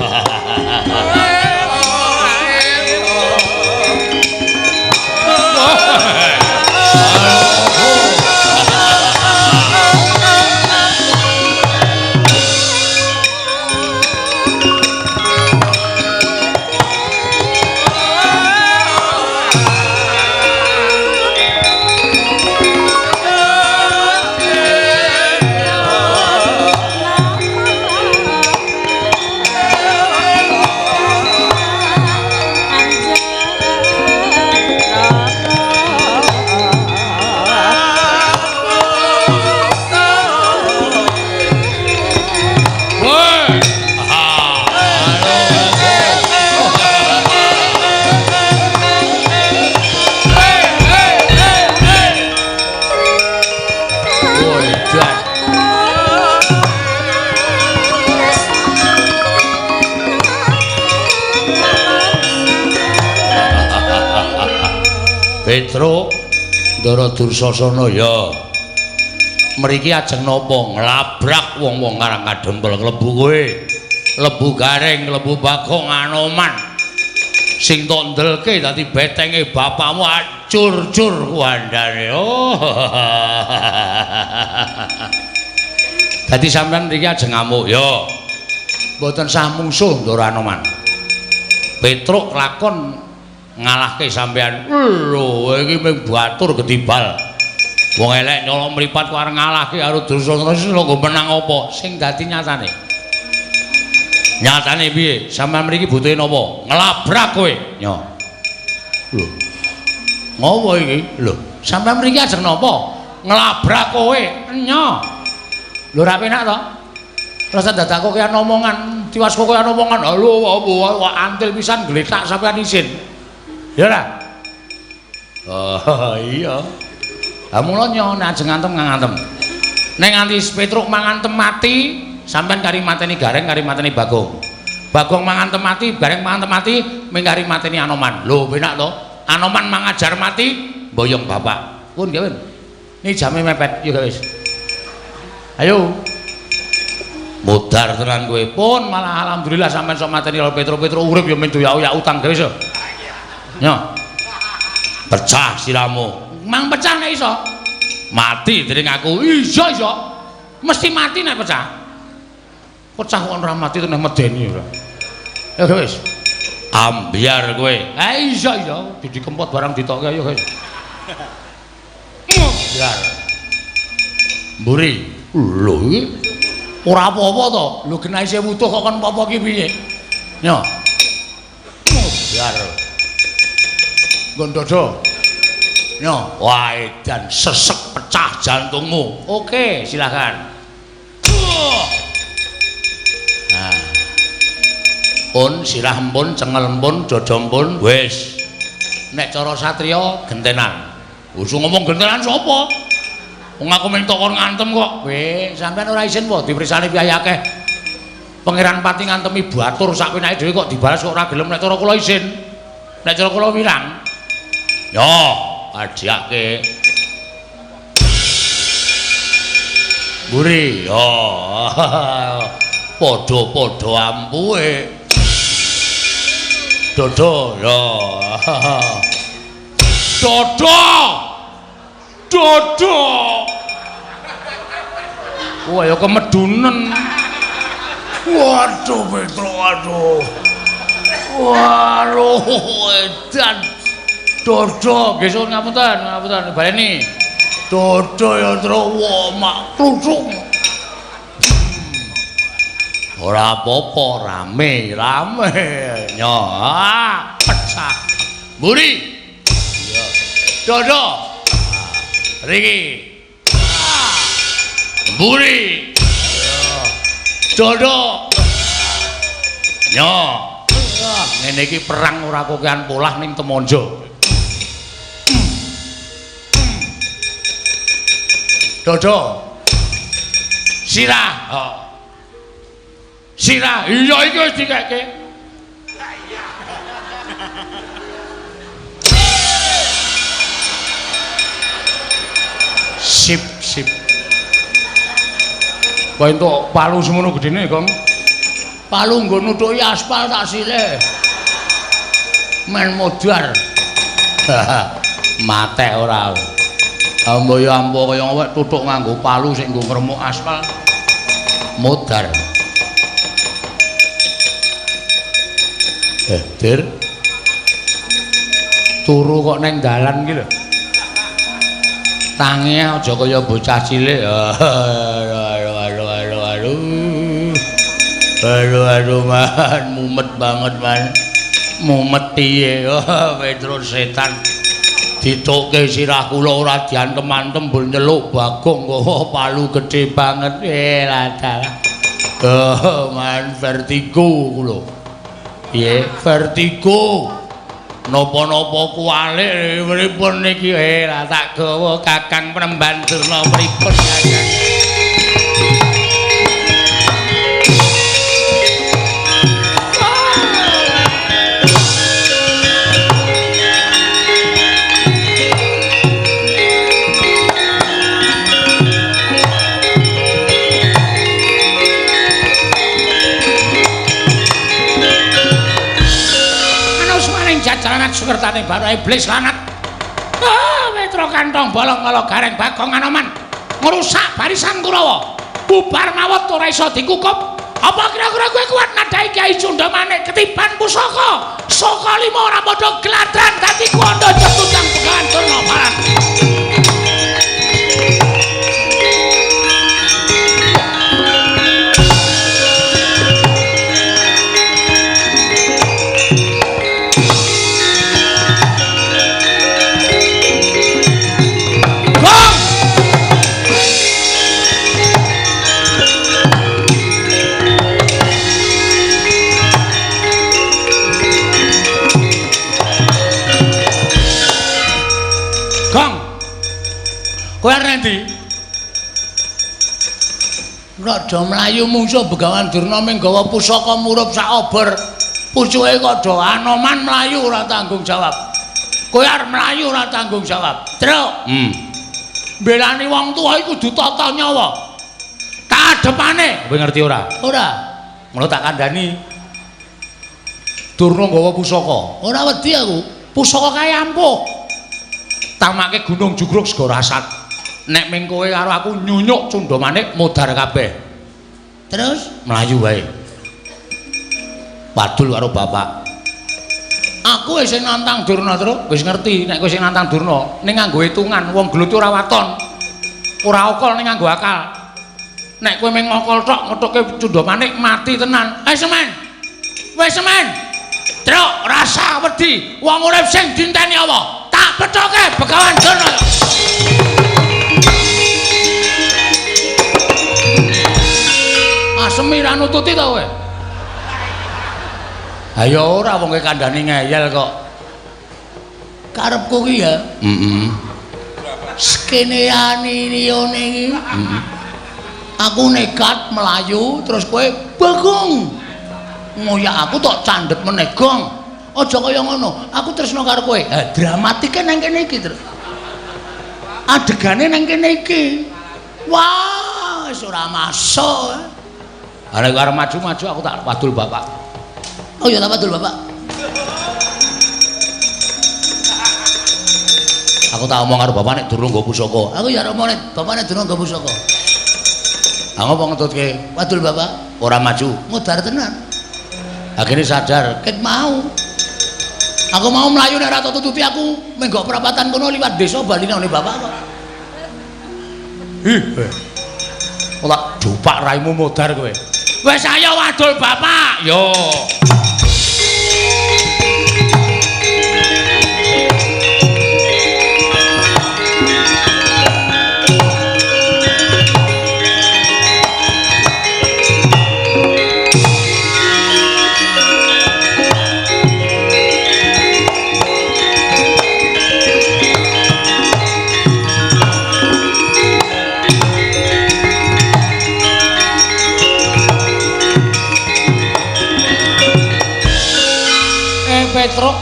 Petruk, Ndara Dursasana ya. Mriki ajeng napa nglabrak wong-wong Karang Kadempel klebu kowe. Klebu Gareng, klebu Bagong, Anoman. Sing tok ndelke dadi betenge bapakmu acur-cur kuandane. Oh. Dadi sampean mriki ajeng ngamuk ya. Mboten sah mungsuh Ndara Anoman. Petruk lakon ngalahke sampean. Lho, iki mung batur gedibal. Wong elek nyolong mripat kok arep ngalahke karo Dursasana lho menang apa? Sing dadi nyatane. Nyatane piye? Sampeyan mriki butuhe napa? Nglabrak kowe. Nyo. Lho. Ngopo iki? Lho, sampeyan mriki ajeng napa? Nglabrak kowe. Nyo. Lho ora penak to? Rasa dadak kok kaya omongan, tiwas kok kaya omongan. Lho, wah antil pisan gletak sampeyan isin. Ya ora? Oh iya. Lah mula nyo nek ajeng ngantem ngantem. Nek nganti Petruk mangantem mati, sampean kari mateni Gareng, kari mateni Bagong. Bagong mangantem mati, Gareng mangantem mati, ming kari mateni Anoman. Lho penak to? Anoman mangajar mati, mboyong bapak. Pun nggih, Win. Ini jame mepet, yo wis. Ayo. Modar tenan kowe. Pun malah alhamdulillah sampean sok mateni lho Petro-Petro urip ya men doyak-oyak utang gawe iso. Yo. Pecah siramu. Mang pecah nek iso. Mati dening aku. Iya iso. Mesti mati nek pecah. Pecah kok ora mati teneh medeni ora. Ya wis. Ambyar kowe. Ha iya iya, Didi Kempot barang ditokke ayo guys. Ambyar. Mburi. Lho iki ora apa-apa to. Lho genah isih wutuh kok kon apa-apa ki piye? Yo. Ambyar. Nggon dodo. Yo, wah edan sesek pecah jantungmu. Oke, silakan. Nah. Pun sirah empun, cengel empun, dada empun, wis. Nek cara satriya gentenan. Usung ngomong gentenan sapa? Wong aku minta kon ngantem kok. Weh, sampean ora isin po dipersani piyai akeh. Pangeran Pati ngantemi batur sak penake dhewe kok dibalas kok ora gelem. Nek cara kula isin. Nek cara kula wirang. Yo, adhiake. Mburi, yo. Padha-padha ampuhe. Dodo, yo. Dodo. Dodo. Wah, ya kemedunen. Waduh, Petro, aduh. Waduh, edan. Dodo, nggih suwun ngapunten, ngapunten baleni. Dodo ya, Tru, wah, mak kluthuk. Ora apa-apa, rame, rame. Nyo, pecah. Mburi. Iya. Dodo. Riki. Mburi. Iya. Dodo. Nyo. Ngene iki perang ora kokean polah ning Temonjo. Dodo. Sirah. Oh. Sirah. Iya iki wis dikeke. Sip, sip. Kok entuk palu semono gedene, Kong? Palu nggo nutuki aspal tak silih. Men modar. Matek ora. Ambo ya ambo kaya awake tutuk nganggo palu sing nggo ngremuk aspal. Modar. Dir. Turu kok neng dalan iki lho. Tangi aja kaya bocah cilik. Aduh aduh aduh aduh. Aduh aduh man, mumet banget man. Mumet piye? Petro setan. Ditokke sirah kula ora diantem-antem mbur nyeluk Bagong kok palu gedhe banget. Lah dalah. Oh man, vertigo kula. Piye? Vertigo. Napa-napa kuwalik pripun niki? Lah tak gawa Kakang Penemban Durna pripun Kakang? Sukertane Bathara Iblis lanat. Ah, Petro kantong bolong kala Gareng Bagong Anoman ngrusak barisan Kurawa. Bubar mawut ora iso dikukup. Apa kira-kira kowe kuat nadhahi Kyai Cundamanik ketiban pusaka? Saka lima ora padha gladran dadi kuwanda cetutang Begawan Durna Baran. Kowe arep endi? Nek do mlayu mungsuh Begawan Durna ming gawa pusaka murup sak obor. Pucuke kok do Anoman mlayu ora tanggung jawab. Kowe arep mlayu ora tanggung jawab. Truk. Mbelani wong tuwa iku kudu tata nyawa. Kadepane, kowe ngerti ora? Ora. Ngono tak kandhani. Durna nggawa pusaka. Ora wedi aku. Pusaka kae ampuh. Tamake Gunung Jugruk Segara Asat. Nek ming kowe karo aku nyunyuk Cundamanik modar kabeh. Terus mlayu wae. Wadul karo bapak. Aku wis sing nantang Durna, Truk. Wis ngerti nek kowe sing nantang Durna, ning nganggo hitungan wong gelut ora waton. Ora okol ning nganggo akal. Nek kowe mung ngokol tok ngethuke Cundamanik mati tenan. Eh semen. Wis semen. Truk rasa wedi wong urip sing dinteni apa? Tak pethoke Begawan Durna. Asemi ra nututi to kowe? Ha ya ora wong kowe kandhani ngeyel kok. Karepku ki ya. Heeh. Skeneane liyane iki. Heeh. Aku nekat melayu terus kowe Bagong. Ngoyak aku tok candhet meneh gong. Aja kaya ngono. Aku tresno karo kowe. Ha dramatike nang kene iki, Truk. Adegane nang kene iki. Wah, wis ora masuk. Ha nek arep maju-maju aku tak wadul bapak. Oh ya tak wadul bapak. Aku tak omong karo bapak nek durung nggo pusaka. Aku ya omong nek bapak nek durung nggo pusaka. Ha ngopo ngetutke? Wadul bapak. Ora maju. Modar tenan. Akhirnya sadar ket mau. Aku mau mlayu nek ora tututi aku menggok perapatan kono liwat desa bali nang bapak kok. Ih. Ora dupak raimu modar kowe. Wis ayo wadul bapak. Yo. Petruk,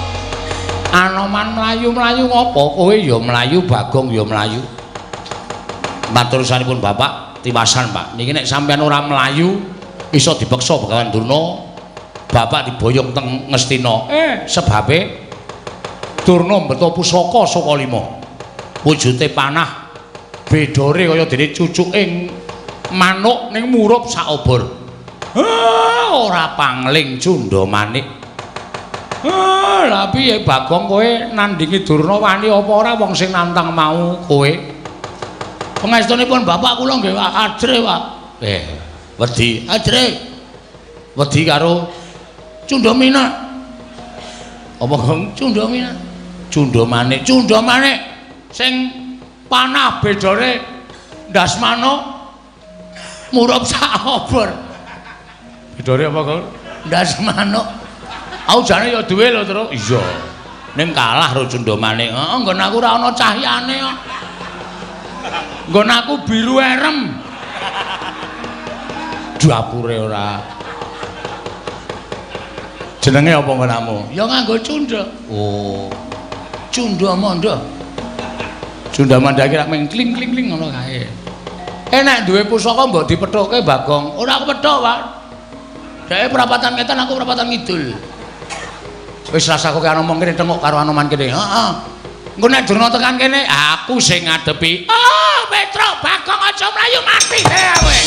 Anoman mlayu-mlayu ngopo? Kowe ya mlayu, Bagong ya mlayu. Matur sampun Bapak, tiwasan Pak. Niki nek sampean ora mlayu iso dipeksa Begawan Durna, Bapak diboyong teng Ngastina. Sebabe Durna mbeto pusaka saka lima. Wujute panah bedore kaya dene cucuke manuk ning murup saobor. Ora pangling Cundamanik. Lah piye Bagong kowe nandingi Durna wani apa ora wong sing nantang mau kowe? Pangestunipun bapak kula nggih ajre, Pak. Wedi. Ajre. Wedi karo Cundamina. Apa, Gong? Cundamina. Cundamanik. Cundamanik sing panah bedore ndas manuk murup sak obor. Bedore apa, Gong? Ndas manuk. Aku jane ya duwe lho, Truk. Iya. Ning kalah karo Cundamanik. Heeh, nggon aku ora ana cahyane kok. Nggon aku biru erem. Dapure ora. Jenenge apa nggonamu? Ya nganggo cunda. Oh. Cunda manda. Cunda manda iki rak mung kling-kling ngono kae. Nek duwe pusaka mbok dipethuke Bagong. Ora aku pethuk, Pak. Dheke perapatan ngetan, aku perapatan ngidul. Wis rasa kowe ngomong kene tengok karo Anoman kene. Heeh. Engko nek Durna tekan kene, aku sing ngadepi. Ah, Petruk, Bagong aja mlayu mati kowe.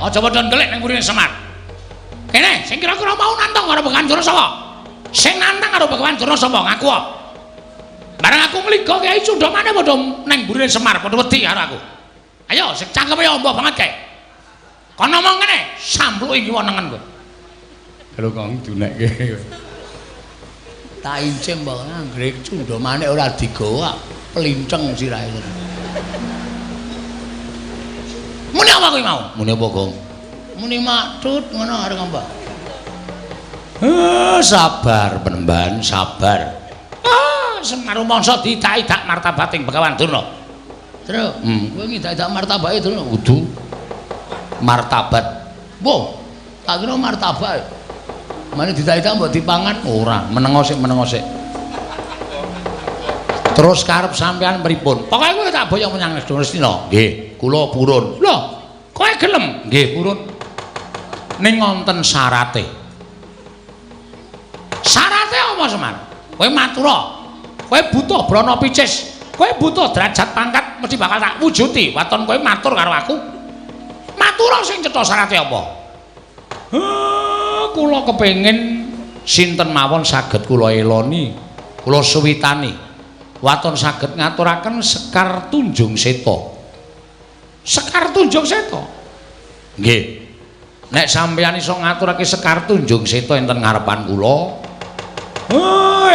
Aja padha ndelik ning mburine Semar. Kene sing kira-kira mau nantang karo Begawan Durna sapa? Sing nantang karo Begawan Durna sapa? Ngaku. Bareng aku ngliga Kyai Cundamane padha ning mburine Semar, padha wedi karo aku. Ayo sing cangkeme amba banget kae. Kono ngomong kene, sampluki kiwa nengen kowe. Lho kok dunekke. Tak incim wae anggere Cundamane ora digawa, plinceng sirahe. Muni apa kowe mau? Muni apa, Gong? Muni maktut ngono arep ngapa? Sabar Penemban, sabar. Ah, Semar rumangsa diidak-idak martabating Begawan Durna. Tru, kowe ngidak-idak martabake Durna? Kudu martabat. Wo, tak kira martabak. Mane diidak-idak mbok dipangan ora, menengo sik, menengo sik. Terus karep sampean pripun? Pokoke kowe tak boyong menyang Ngastina. Nggih, kula purun. Lho, kowe gelem? Nggih, purun. Ning wonten syarate. Syarate apa, Semar? Kowe matura. Kowe butuh brana picis. Kowe butuh derajat pangkat mesti bakal tak wujuti. Waton kowe matur karo aku. Matura sing cetha syarate apa? Kula kepengin sinten mawon saged kula eloni, kula suwitani. Waton saged ngaturaken Sekar Tunjung Seta. Sekar Tunjung Seta? Nggih. Nek sampeyan iso ngaturake Sekar Tunjung Seta enten ngarepan kula,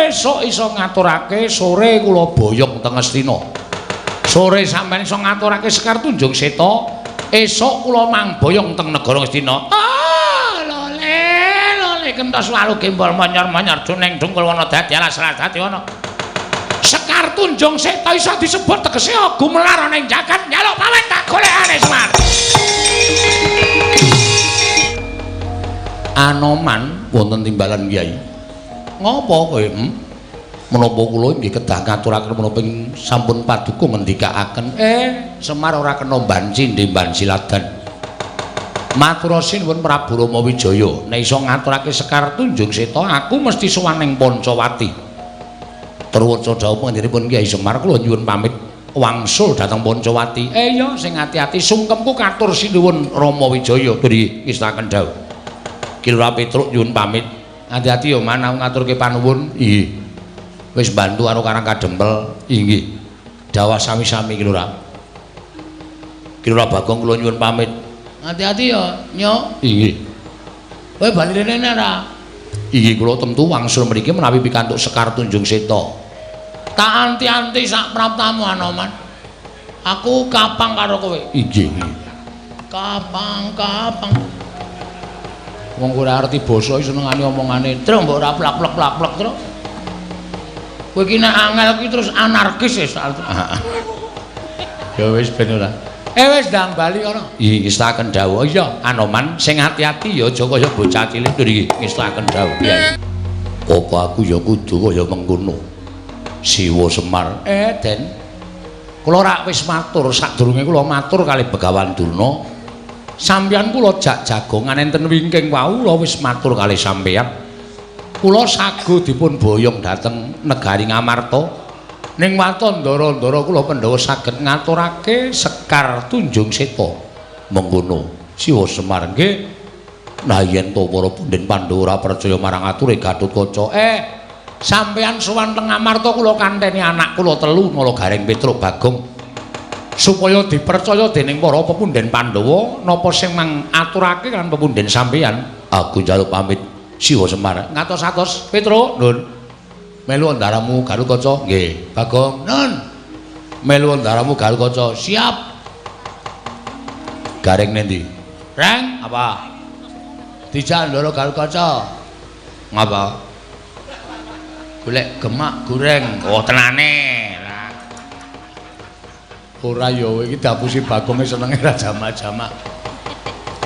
esuk iso ngaturake, sore kula boyong teng Ngastina. Sore sampeyan iso ngaturake Sekar Tunjung Seta, esuk kula mangboyong teng negara Ngastina. Ah, lole, lole kentos walu gembol monyor-monyor duneng dungkul wana dadi alas dadi ana. Sekar Tunjung Seta iso disebut tegese gumelar ana ing jagat njaluk pawet tak golekane Semar. Anoman wonten timbalan Kyai. Ngopo kowe? Menapa kula inggih kedah ngaturaken menapa sampun paduka ngendikaaken. Semar ora kena banci ndemban siladan. Matur sinuwun Prabu Rama Wijaya, nek iso ngaturake Sekar Tunjung Seta, aku mesti sowan ning Pancawati. Truwaca dawuh panjenenganipun Kyai Semar, kula nyuwun pamit wangsul dhateng Pancawati. Iya, sing ati-ati sungkemku katur sinuwun Rama Wijaya. Nggih, ngestaken dawuh. Ki Lurah Petruk nyuwun pamit. Ati-ati ya man, aku ngaturke panuwun. Nggih. Wis bantu karo Karang Kadempel. Inggih. Dawah sami-sami Ki Lurah. Ki Lurah Bagong kula nyuwun pamit. Ati-ati ya, Nyok. Inggih. Kowe bali rene ora? Inggih, kula tentu wangsul mriki menawi pikantuk Sekar Tunjung Seta. Tak anti-anti sak praptamu Anoman. Aku kapang karo kowe. Inggih. Kapang-kapang. Wong ora arti basa iki senengane omongane. Truk mbok ora plak-plak-plak truk. Kowe iki nek angel iki terus anarkis wis. Ya wis ben ora. Wis ndang bali kono. Iki ngestaken dawuh. Iya, Anoman sing ati-ati ya aja kaya bocah cilik iki ngestaken dawuh. Apa aku ya kudu kaya mengkono. Siwa Semar. Den. Kula rak wis matur sadurunge kula matur kali Begawan Durna. Sampeyan kula jak jagongan enten wingking wau kula wis matur kali sampeyan. Kula sago dipun boyong dhateng negari Ngamarta. Ning waton ndara-ndara kula Pandhawa saged ngaturake Sekar Tunjung Seta. Mengkono. Siwa Semar nggih. Nah yen to para punden Pandhawa ora percaya marang ature Gatotkaca. Sampeyan sowan teng Ngamarta kula kanteni anak kula telu Nala Gareng Petruk Bagong. Supaya dipercaya dening para pepunden Pandhawa napa sing mang aturake kan pepunden sampeyan. Aku njaluk pamit Siwa Semar. Ngatos-atos Petruk, Nun. Melu ndaramu Gatotkaca. Nggih, Bagong. Nun. Melu ndaramu Gatotkaca. Siap. Gareng nendi? Reng, apa? Dijak ndara Gatotkaca. Ngapa? Golek gemak goreng. Oh, tenane. Ora ya iki diapusi Bagonge senenge ra jamak-jamak.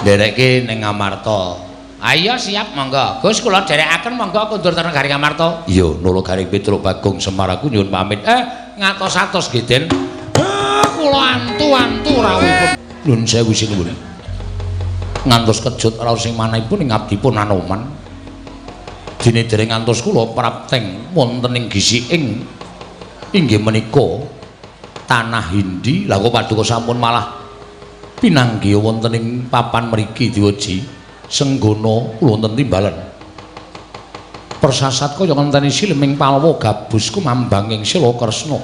Nderekke ning Ngamarta. Ayo siap monggo. Gus kula dherekaken monggo kundur teng negari Ngamarta. Iya, Nala Gareng Petruk Bagong Semar aku nyuwun pamit. Ngatos-atos nggih, Den. Kula antu-antu rawuhipun. Nuwun sewu sinuwun. Ngantos kejut raos sing manahipun ing abdipun Anoman. Dene dereng ngantos kula prapteng wonten ing gisiking inggih menika tanah Hindi. Lah kok paduka sampun malah pinanggih wonten ing papan mriki diweji Senggana kula wonten timbalan. Persasat kaya ngenteni sileming palwa gabus kumambang ing Sila Kresna.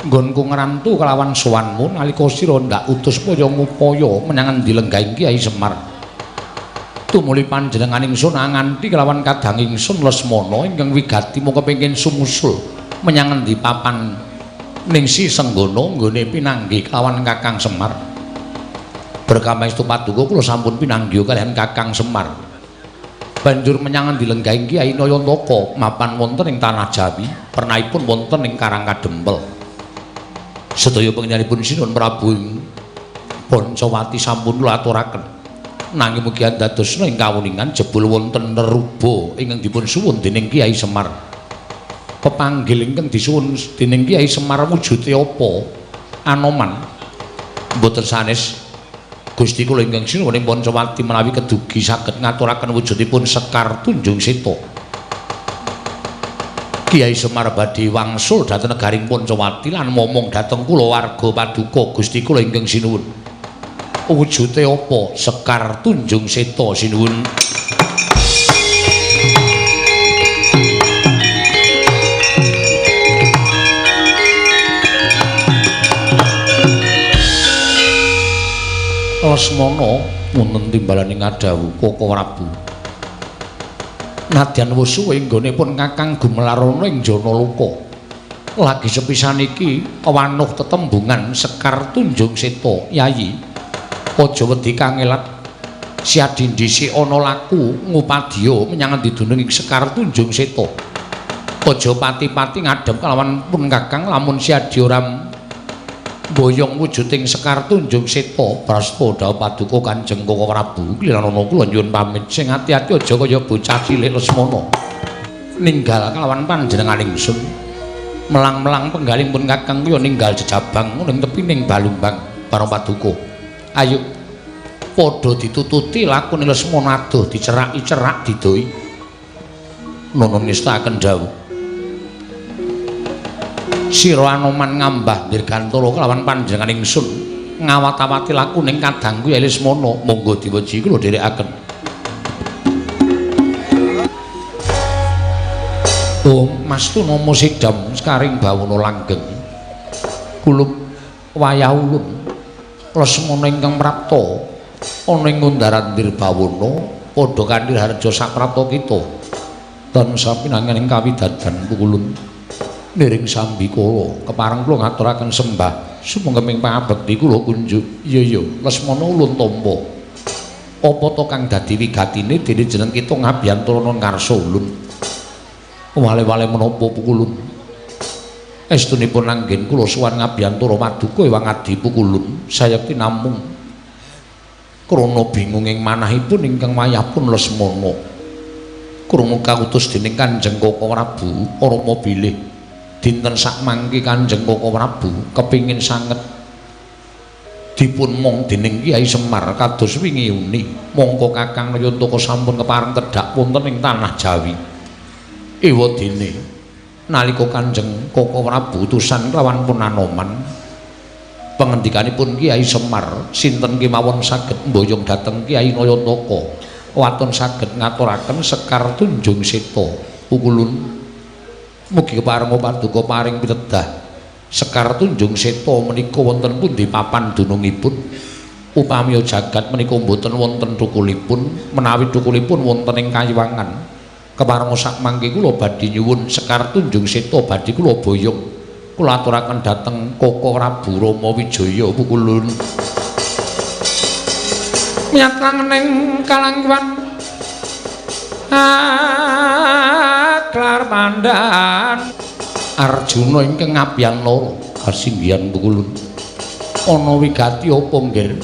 Nggonku ngrantu kelawan sowanmu nalika sira ndak utus kaya ngupaya menyang endi lenggahing Kyai Semar. Tumuli panjenengan ingsun nganti kelawan kadang ingsun Lesmana ingkang wigati mung kepengin sumusul menyang endi papan ning Si Senggana nggone pinanggih kelawan Kakang Semar. Berkah pangestu paduka kula sampun pinanggih kaliyan Kakang Semar. Banjur menyang endi lenggahing Kyai Nayantaka mapan wonten ing tanah Jawi, pernahipun wonten ing Karang Kadempel. Sedaya panjenenganipun Sinuwun Prabu Pancawati sampun kula aturaken. Nanging mugi andadosna ing kawuningan jebul wonten neruba ingkang dipun suwun dening Kyai Semar. Pepanggil ingkang disuwun dening Kyai Semar wujude apa? Anoman. Mboten sanes Gusti kula ingkang sinuwun ing Pancawati menawi kedugi saged ngaturaken wujudipun Sekar Tunjung Seta. Kyai Semar badhe wangsul dhateng negaring Pancawati lan momong dhateng kula warga paduka Gusti kula ingkang sinuwun. Wujude apa? Sekar Tunjung Seta sinuwun. Lesmana wonten timbalane ngadhawuh Koko Prabu. Nadyan wis suwe nggonipun Kakang gumelar ana ing Janaloka. Lagi sepisan iki wanuh tetembungan Sekar Tunjung Seta, Yayi. Aja wedi kangelat. Siadi dhisik ana laku ngupadya menyang endi dunung ing Sekar Tunjung Seta. Aja pati-pati ngadhep kalawan pun Kakang lamun siadi ora boyong wujuding Sekar Tunjung Seta. Prasta dhawuh paduka Kanjeng Koko Prabu, kliranana kula nyuwun pamit. Sing ati-ati aja kaya bocah cilik Lesmana. Ninggal kalawan panjenengan ingsun. Melang-melang penggaling pun Kakang kaya ninggal jejabang ning tepining Balumbang bareng paduka. Ayo padha ditututi lakune Lesmana adoh diceraki-cerak didoi. Nono ngestakaken dawuh. Sira Anoman ngambah dirgantara kelawan panjenengan ingsun ngawat-awati lakuning kadangku ya Lesmana. Monggo diweji kula dherekaken. Oh, Mas Tunama sidam sekaring bawana langgeng. Kulup wayah ulun Lesmana ingkang prapta ana ing Undaran Dirbawana padha kanthi harja saprapta kita. Tansah pinangan ing kawidadan pukulun. Niring sambikala kepareng kula ngaturaken sembah sumangga pangabekti kula kunjuk. Iya iya Lesmana ulun tampa. Apa to kang dadi wigatine dene jeneng kita ngabiyantara ngarsa ulun. Wale-wale menapa pukulun? Estunipun anggen kula sowan ngabiyantara paduka ewang adi pukulun sayekti namung krana bingung ing manahipun ingkang wayahpun Lesmana. Krungu kautus dening Kanjeng Koko Prabu Rama bilih dinten sakmangke Kanjeng Koko Prabu kepingin sanget dipun mong dening Kyai Semar kados wingi uni. Mongko Kakang Nayantaka sampun kepareng tedhak wonten ing tanah Jawi. Ewa dene nalika Kanjeng Koko Prabu utusan kelawan pun Anoman pengendikanipun Kyai Semar sinten kemawon saged mboyong dhateng Kyai Nayantaka waton saged ngaturaken Sekar Tunjung Seta. Pukulun mugi kepareng paduka paring pitedah Sekar Tunjung Seta menika wonten pundi papan dunungipun? Upami jagat menika mboten wonten thukulipun, menawi thukulipun wonten ing kayiwangan. Kepareng sak mangke kula badhe nyuwun Sekar Tunjung Seta badhe kula boyong. Kula aturaken dhateng Koko Prabu Rama Wijaya. Pukulun miyat langening kalangkiwan aklar pandan Arjuna ingkang ngabiyantara kasinggihan pukulun. Ana wigati apa nggir?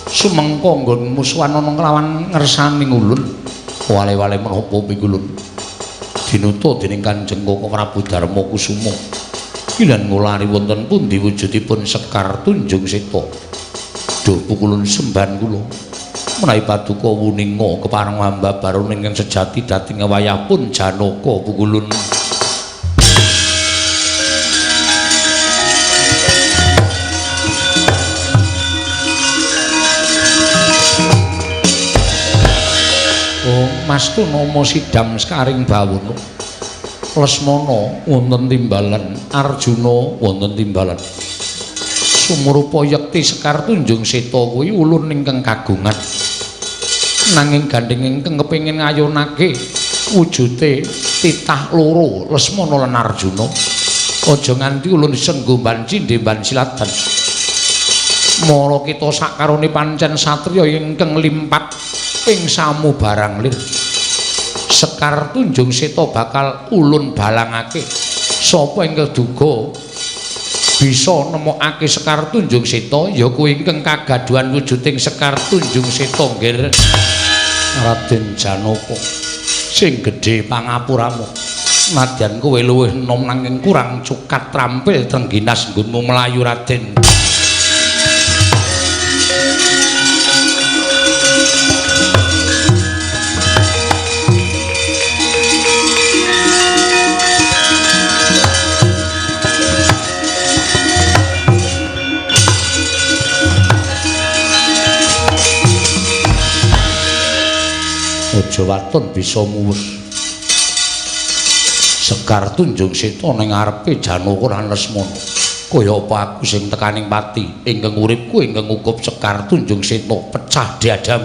Sumengko nggon musuhan ana kelawan ngersaning ulun. Wale-wale menapa pikulun? Dinuta dening Kanjeng Koko Prabu Darma Kusuma. Kilan ngulari wonten pundi wujudipun Sekar Tunjung Seta? Duh pukulun sembahan kula. Menawi paduka wuninga kepareng hamba baron ingkang sejati dhateng wayahpun Janaka pukulun. Oh, Mas Tunama sidam sekaring bawana. Lesmana wonten timbalan, Arjuna wonten timbalan. Sumurupa yekti Sekar Tunjung Seta kuwi ulun ingkang kagungan. Nanging gandheng ingkang kepengin ngayunake wujute titah loro Lesmana lan Arjuna. Aja nganti ulun senggo ban cindhe ban silatan. Mara kita sakarone pancen satriya ingkang limpat ing samubarang lir. Sekar Tunjung Seta bakal ulun balangake. Sapa ingkang duga bisa nemokake Sekar Tunjung Seta ya kuwi ingkang kagaduhan wujuding Sekar Tunjung Seta nggih Raden Janaka. Sing gedhe pangapuramu. Nadyan kowe luwih enom nanging kurang cukat trampil trengginas nggonmu mlayu Raden. Aja waton bisa muwus. Sekar Tunjung Seta ning ngarepe Janaka lan Lesmana. Kaya apa aku sing tekaning pati ingkang uripku ingkang ngukup Sekar Tunjung Seta pecah diadam.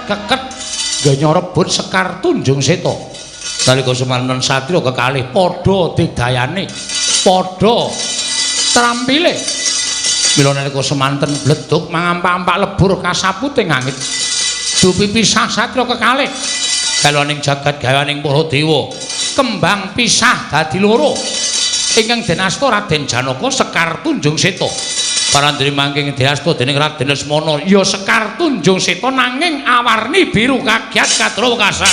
Keket ganya rebut Sekar Tunjung Seta. Nalika semanten satriya kekalih padha didayane, padha trampile. Mila nalika semanten bledug mangampak-ampak lebur kasaputing angit. Dupi pisah satriya kekalih. Galoning jagat gawaning para dewa, kembang pisah dadi loro. Ingkang den asta Raden Janaka Sekar Tunjung Seta. Parandene mangking diasta dening Raden Lesmana ya Sekar Tunjung Seta nanging awarni biru kagiat kadra wekasan.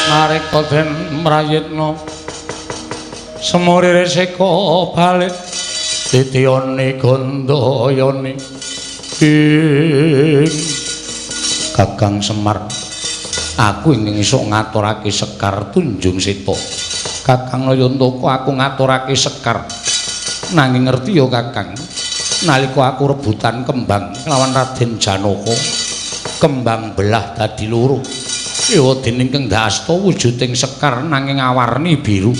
Nareka den mrayitna semurire seka balik titiyane gandayane ing Kakang Semar. Aku ingin iso ngaturake Sekar Tunjung Seta. Kakang Nayantaka aku ngaturake Sekar. Nanging ngerti ya Kakang, nalika aku rebutan kembang lawan Raden Janaka, kembang belah dadi loro. Ewa dening kang dasta wujuding sekar nanging awarni biru.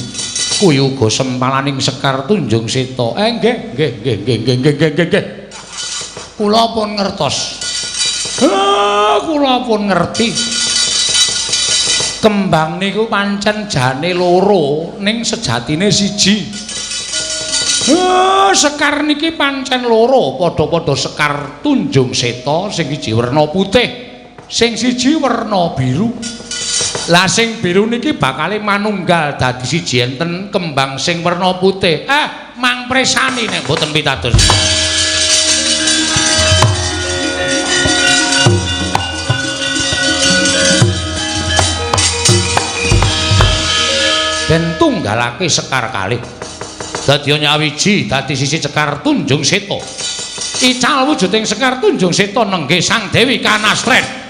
Kuwi uga sempalaning Sekar Tunjung Seta. Nggih, nggih, nggih, nggih, nggih, nggih, nggih, nggih. Kula pun ngertos. Kula pun ngerti. Kembang niku pancen jane loro ning sejatine siji. Sekar niki pancen loro, padha-padha Sekar Tunjung Seta sing siji werna putih, sing siji werna biru. Lah sing biru niki bakale manunggal dadi siji enten kembang sing werna putih. Mangpresani nek mboten pitados. Den tunggalake sekar kalih. Dadi nyawiji dadi sisi Sekar Tunjung Seta. Ical wujuding Sekar Tunjung Seta nenggih Sang Dewi Kanastren.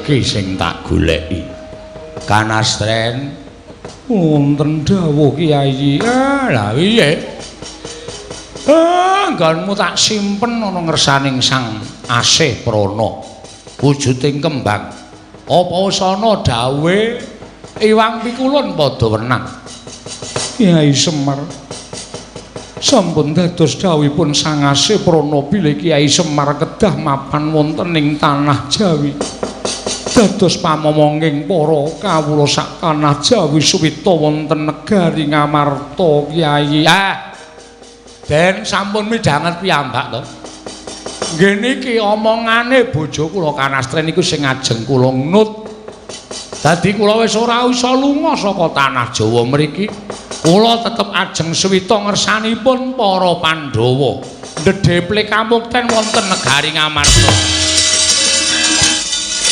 Iki sing tak goleki. Kanastren wonten dawuh Kyai. Lah piye? Nggonmu tak simpen ana ngersaning Sang Asih Prana. Wujuding kembang. Apa wis ana dawuhe Iwang Pikulun padha wenang. Kyai Semar sampun dados dawuhipun sangase prana bilih Kyai Semar kedah mapan wonten ing tanah Jawi. Dados pamomonging para kawula sak tanah Jawi suwita wonten negari Ngamarta Kyai. Ah. Den sampun midhanget piyambak to. Nggih niki omongane bojo kula Kanastren niku sing ajeng kula nut. Dadi kula wis ora iso lunga saka tanah Jawa mriki. Kula tetep ajeng suwita ngersanipun para Pandhawa. Ndhedheple kamukten wonten negari Ngamarta.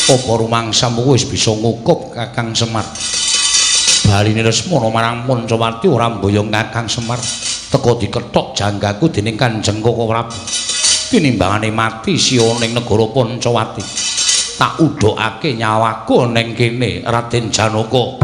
Apa rumangsamu wis bisa ngukup Kakang Semar? Baline Lesmana marang Pancawati ora mboyong Kakang Semar. Teka dikethok janggaku dening Kanjeng Koko Prabu. Tinimbangane mati siya ning negara Pancawati. Tak udhokake nyawaku ning kene Raden Janaka.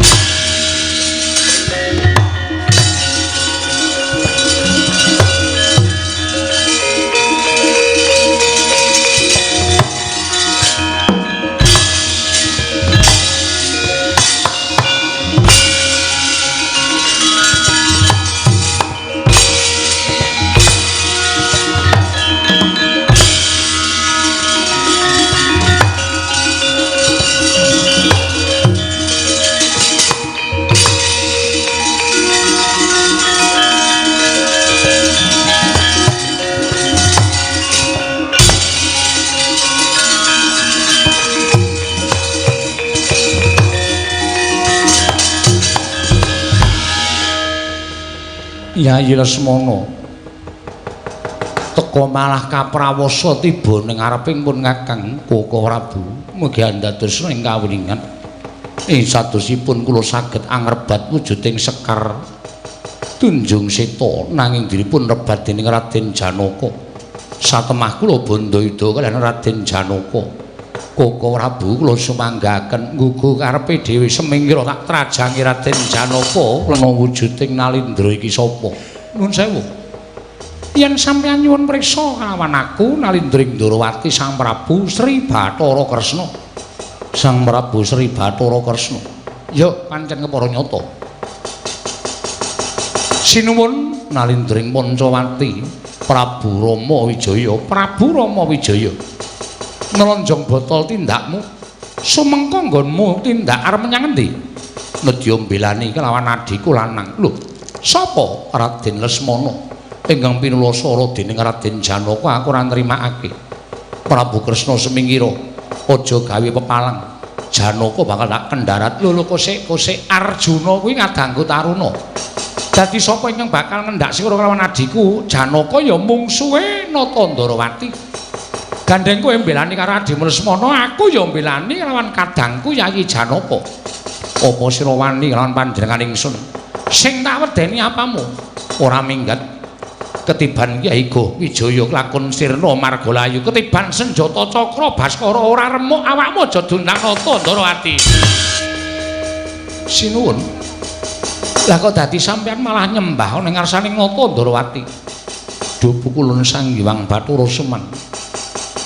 Yayi Lesmana teka malah kaprawasa tiba ning ngareping pun Kakang Koko Prabu. Mugi andados ing kawuningan ing sadosipun kula saged angrebat wujuding sekar Tunjung Seta nanging dipun rebat dening Raden Janaka. Satemah kula bandayuda kaliyan Raden Janaka. Koko Prabu kula sumanggaken nggugu karepe dhewe semingkira tak trajangi Raden Janaka lena wujuding Nalindra iki sapa? Nuwun sewu. Yen sampeyan nyuwun priksa kalawan aku Nalindring Ndorowati Sang Prabu Sri Bathara Kresna. Sang Prabu Sri Bathara Kresna. Ya pancen kepara nyata. Sinuwun Nalindring Pancawati Prabu Rama Wijaya, Prabu Rama Wijaya. Nelonjong botol tindakmu sumengko nggonmu tindak arep menyang endi? Nedya mbelani kelawan adhiku lanang. Lho, sapa? Raden Lesmana ingkang pinulasara dening Raden Janaka aku ora nrimakake. Prabu Kresna semingkira aja gawe pepalang. Janaka bakal tak kendharat. Lho lho kosek kosek Arjuna kuwi ngadangku taruna. Dadi sapa ingkang bakal ngendak sira kelawan adhiku Janaka ya mungsuhe Nata Ndarawati. Gandeng kowe mbelani karo adhimu Lesmana, aku ya mbelani kelawan kadangku Yayi Janaka. Apa sira wani kelawan panjenengan ingsun? Sing tak wedeni apamu? Ora minggat. Ketiban Kyai Goh Wijaya lakon sirna margalayu, ketiban senjata cakra Baskara ora remuk awakmu aja dundang Nata Ndarawati. Sinuwun. Lah kok dadi sampeyan malah nyembah ning ngarsane Nata Ndarawati? Duh pukulun Sang Hyang Bathara Semen.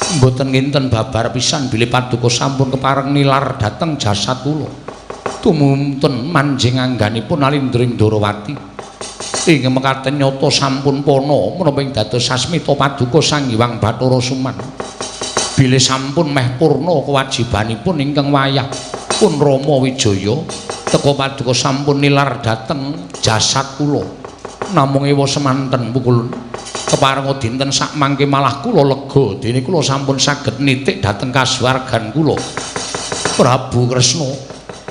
Mboten nginten babar pisan bilih paduka sampun kepareng nilar dhateng jasad kula. Tumunten manjing angganipun Nalindring Ndarawati. Ing mekaten nyata sampun pana menapa ing dados sasmita paduka Sang Hyang Bathara Suman. Bilih sampun meh purna kewajibanipun ingkang wayah pun Rama Wijaya teka paduka sampun nilar dhateng jasad kula. Namung ewa semanten pukul keparenga dinten sakmangke malah kula lega dene kula sampun saged nitik dhateng kasuwargan kula. Prabu Kresna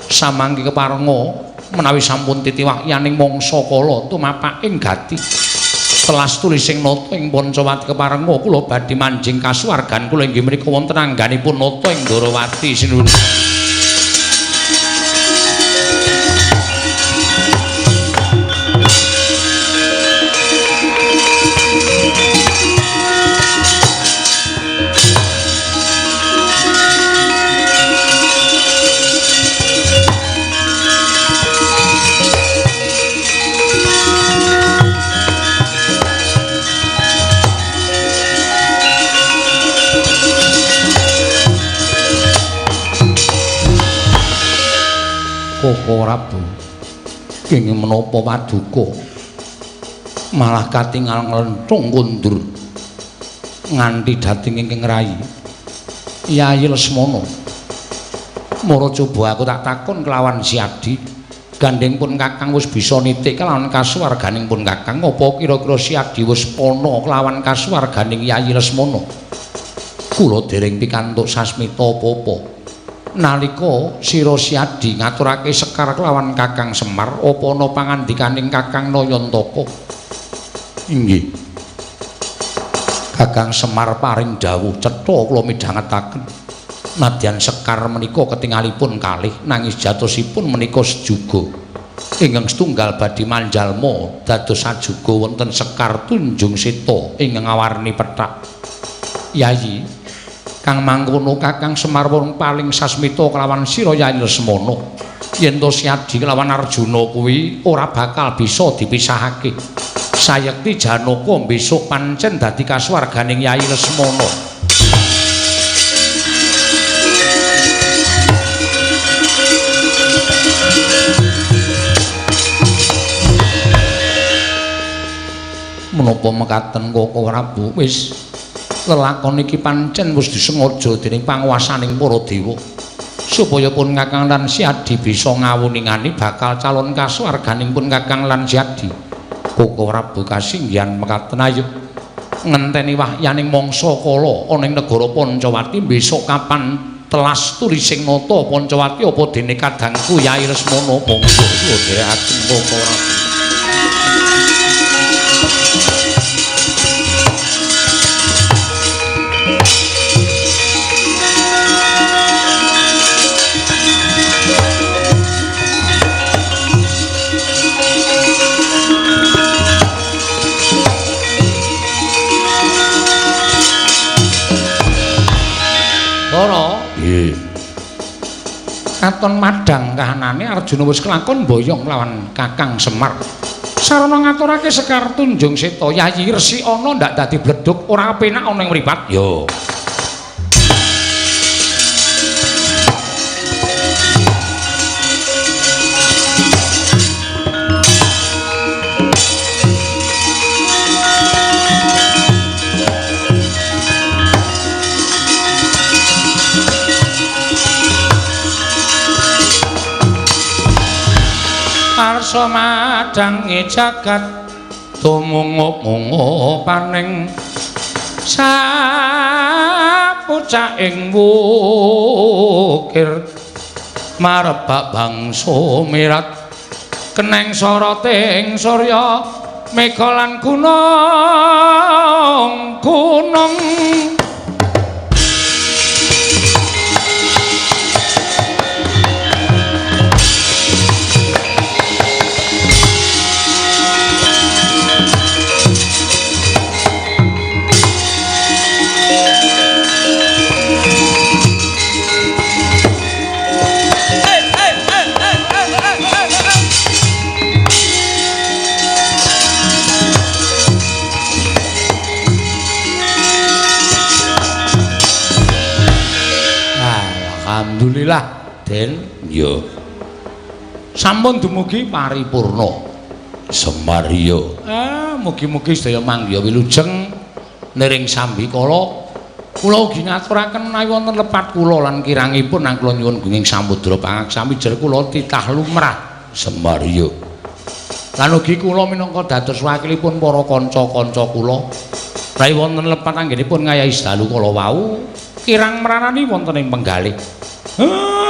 samangke keparenga menawi sampun titiwahyaning mangsa kala tumapaking gati telas tulising nata ing Pancawati keparenga kula badhe manjing kasuwargan kula inggih menika wonten angganipun nata ing Ndarawati. Sinuwun. Koko Prabu, kenging menapa paduka malah katingal nglenthung kundur nganti dhateng ingkang rayi Yayi Lesmana. Mara coba aku tak takon kelawan Siadi, gandeng pun Kakang wis bisa nitik kelawan kasuwarganing pun Kakang, apa kira-kira Siadi wis pana kelawan kasuwarganing Yayi Lesmana? Kula dereng pikantuk sasmita apa-apa. Nalika sira Siadi ngaturake sekar kelawan Kakang Semar, apa ana pangandikaning Kakang Nayantaka? Inggih. Kakang Semar paring dawuh cetha kula midhangetaken. Nadyan sekar menika ketingalipun kalih, nanging jatosipun menika sejuga. Ingkang setunggal badhe manjalma dados sajuga wonten Sekar Tunjung Seta ingkang awarni pethak. Yayi, kang mangkono Kakang Semar wong paling sasmita kelawan sira Yayi Lesmana. Yen to Siadi kelawan Arjuna kuwi ora bakal bisa dipisahake. Sayekti Janaka besok pancen dadi kasuwarganing Yayi Lesmana. Menapa mekaten Koko Prabu, wis lelakon iki pancen wis disengaja dening panguwasaning para dewa supaya pun Kakang lan Siadi bisa ngawuningani bakal calon kasuwarganing pun Kakang lan Siadi. Koko Prabu kasinggihan mekaten, ayo ngenteni wahyaning mangsa kala ana ing negara Pancawati besok kapan telas tulising nata Pancawati apa dene kadangku Yayi Lesmana. Monggo kula dherekaken Koko Prabu. Nggih. Katon madhang kahanane Arjuna wis kelakon boyong lawan Kakang Semar. Sarana ngaturake Sekar Tunjung Seta, Yayi resikana ndak dadi bledhug ora penak ana ing mripat. Yo. Arsa madhangi jagat tumungup-mungup paning sapucaking wukir marebak bangsa mirat keneng soroting surya mega lan gunung gunung. Alhamdulillah, Den. Iya. Sampun dumugi paripurna. Semar iya. Ah, mugi-mugi sedaya manggiha wilujeng niring sambikala. Kula ugi ngaturaken menawi wonten lepat kula lan kirangipun nang kula nyuwun gunging samudra pangaksami jer kula titah lumrah. Semar iya. Lan ugi kula minangka dados wakilipun para kanca-kanca kula. Rai wonten lepat anggenipun ngayahi dalu kala wau kirang mranani wonten ing penggalih.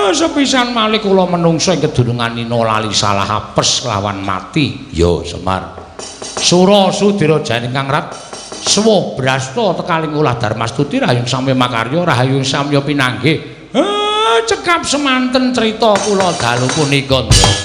Sepisan malih kula menungsa ing kedunungan nina lali salah apes lawan mati. Ya Semar. Sura Sudira janing kang rat suwuh brasta tekaling ulah darmastuti rahayung samya makarya rahayung samya pinanggih. Cekap semanten crita kula dalu punika.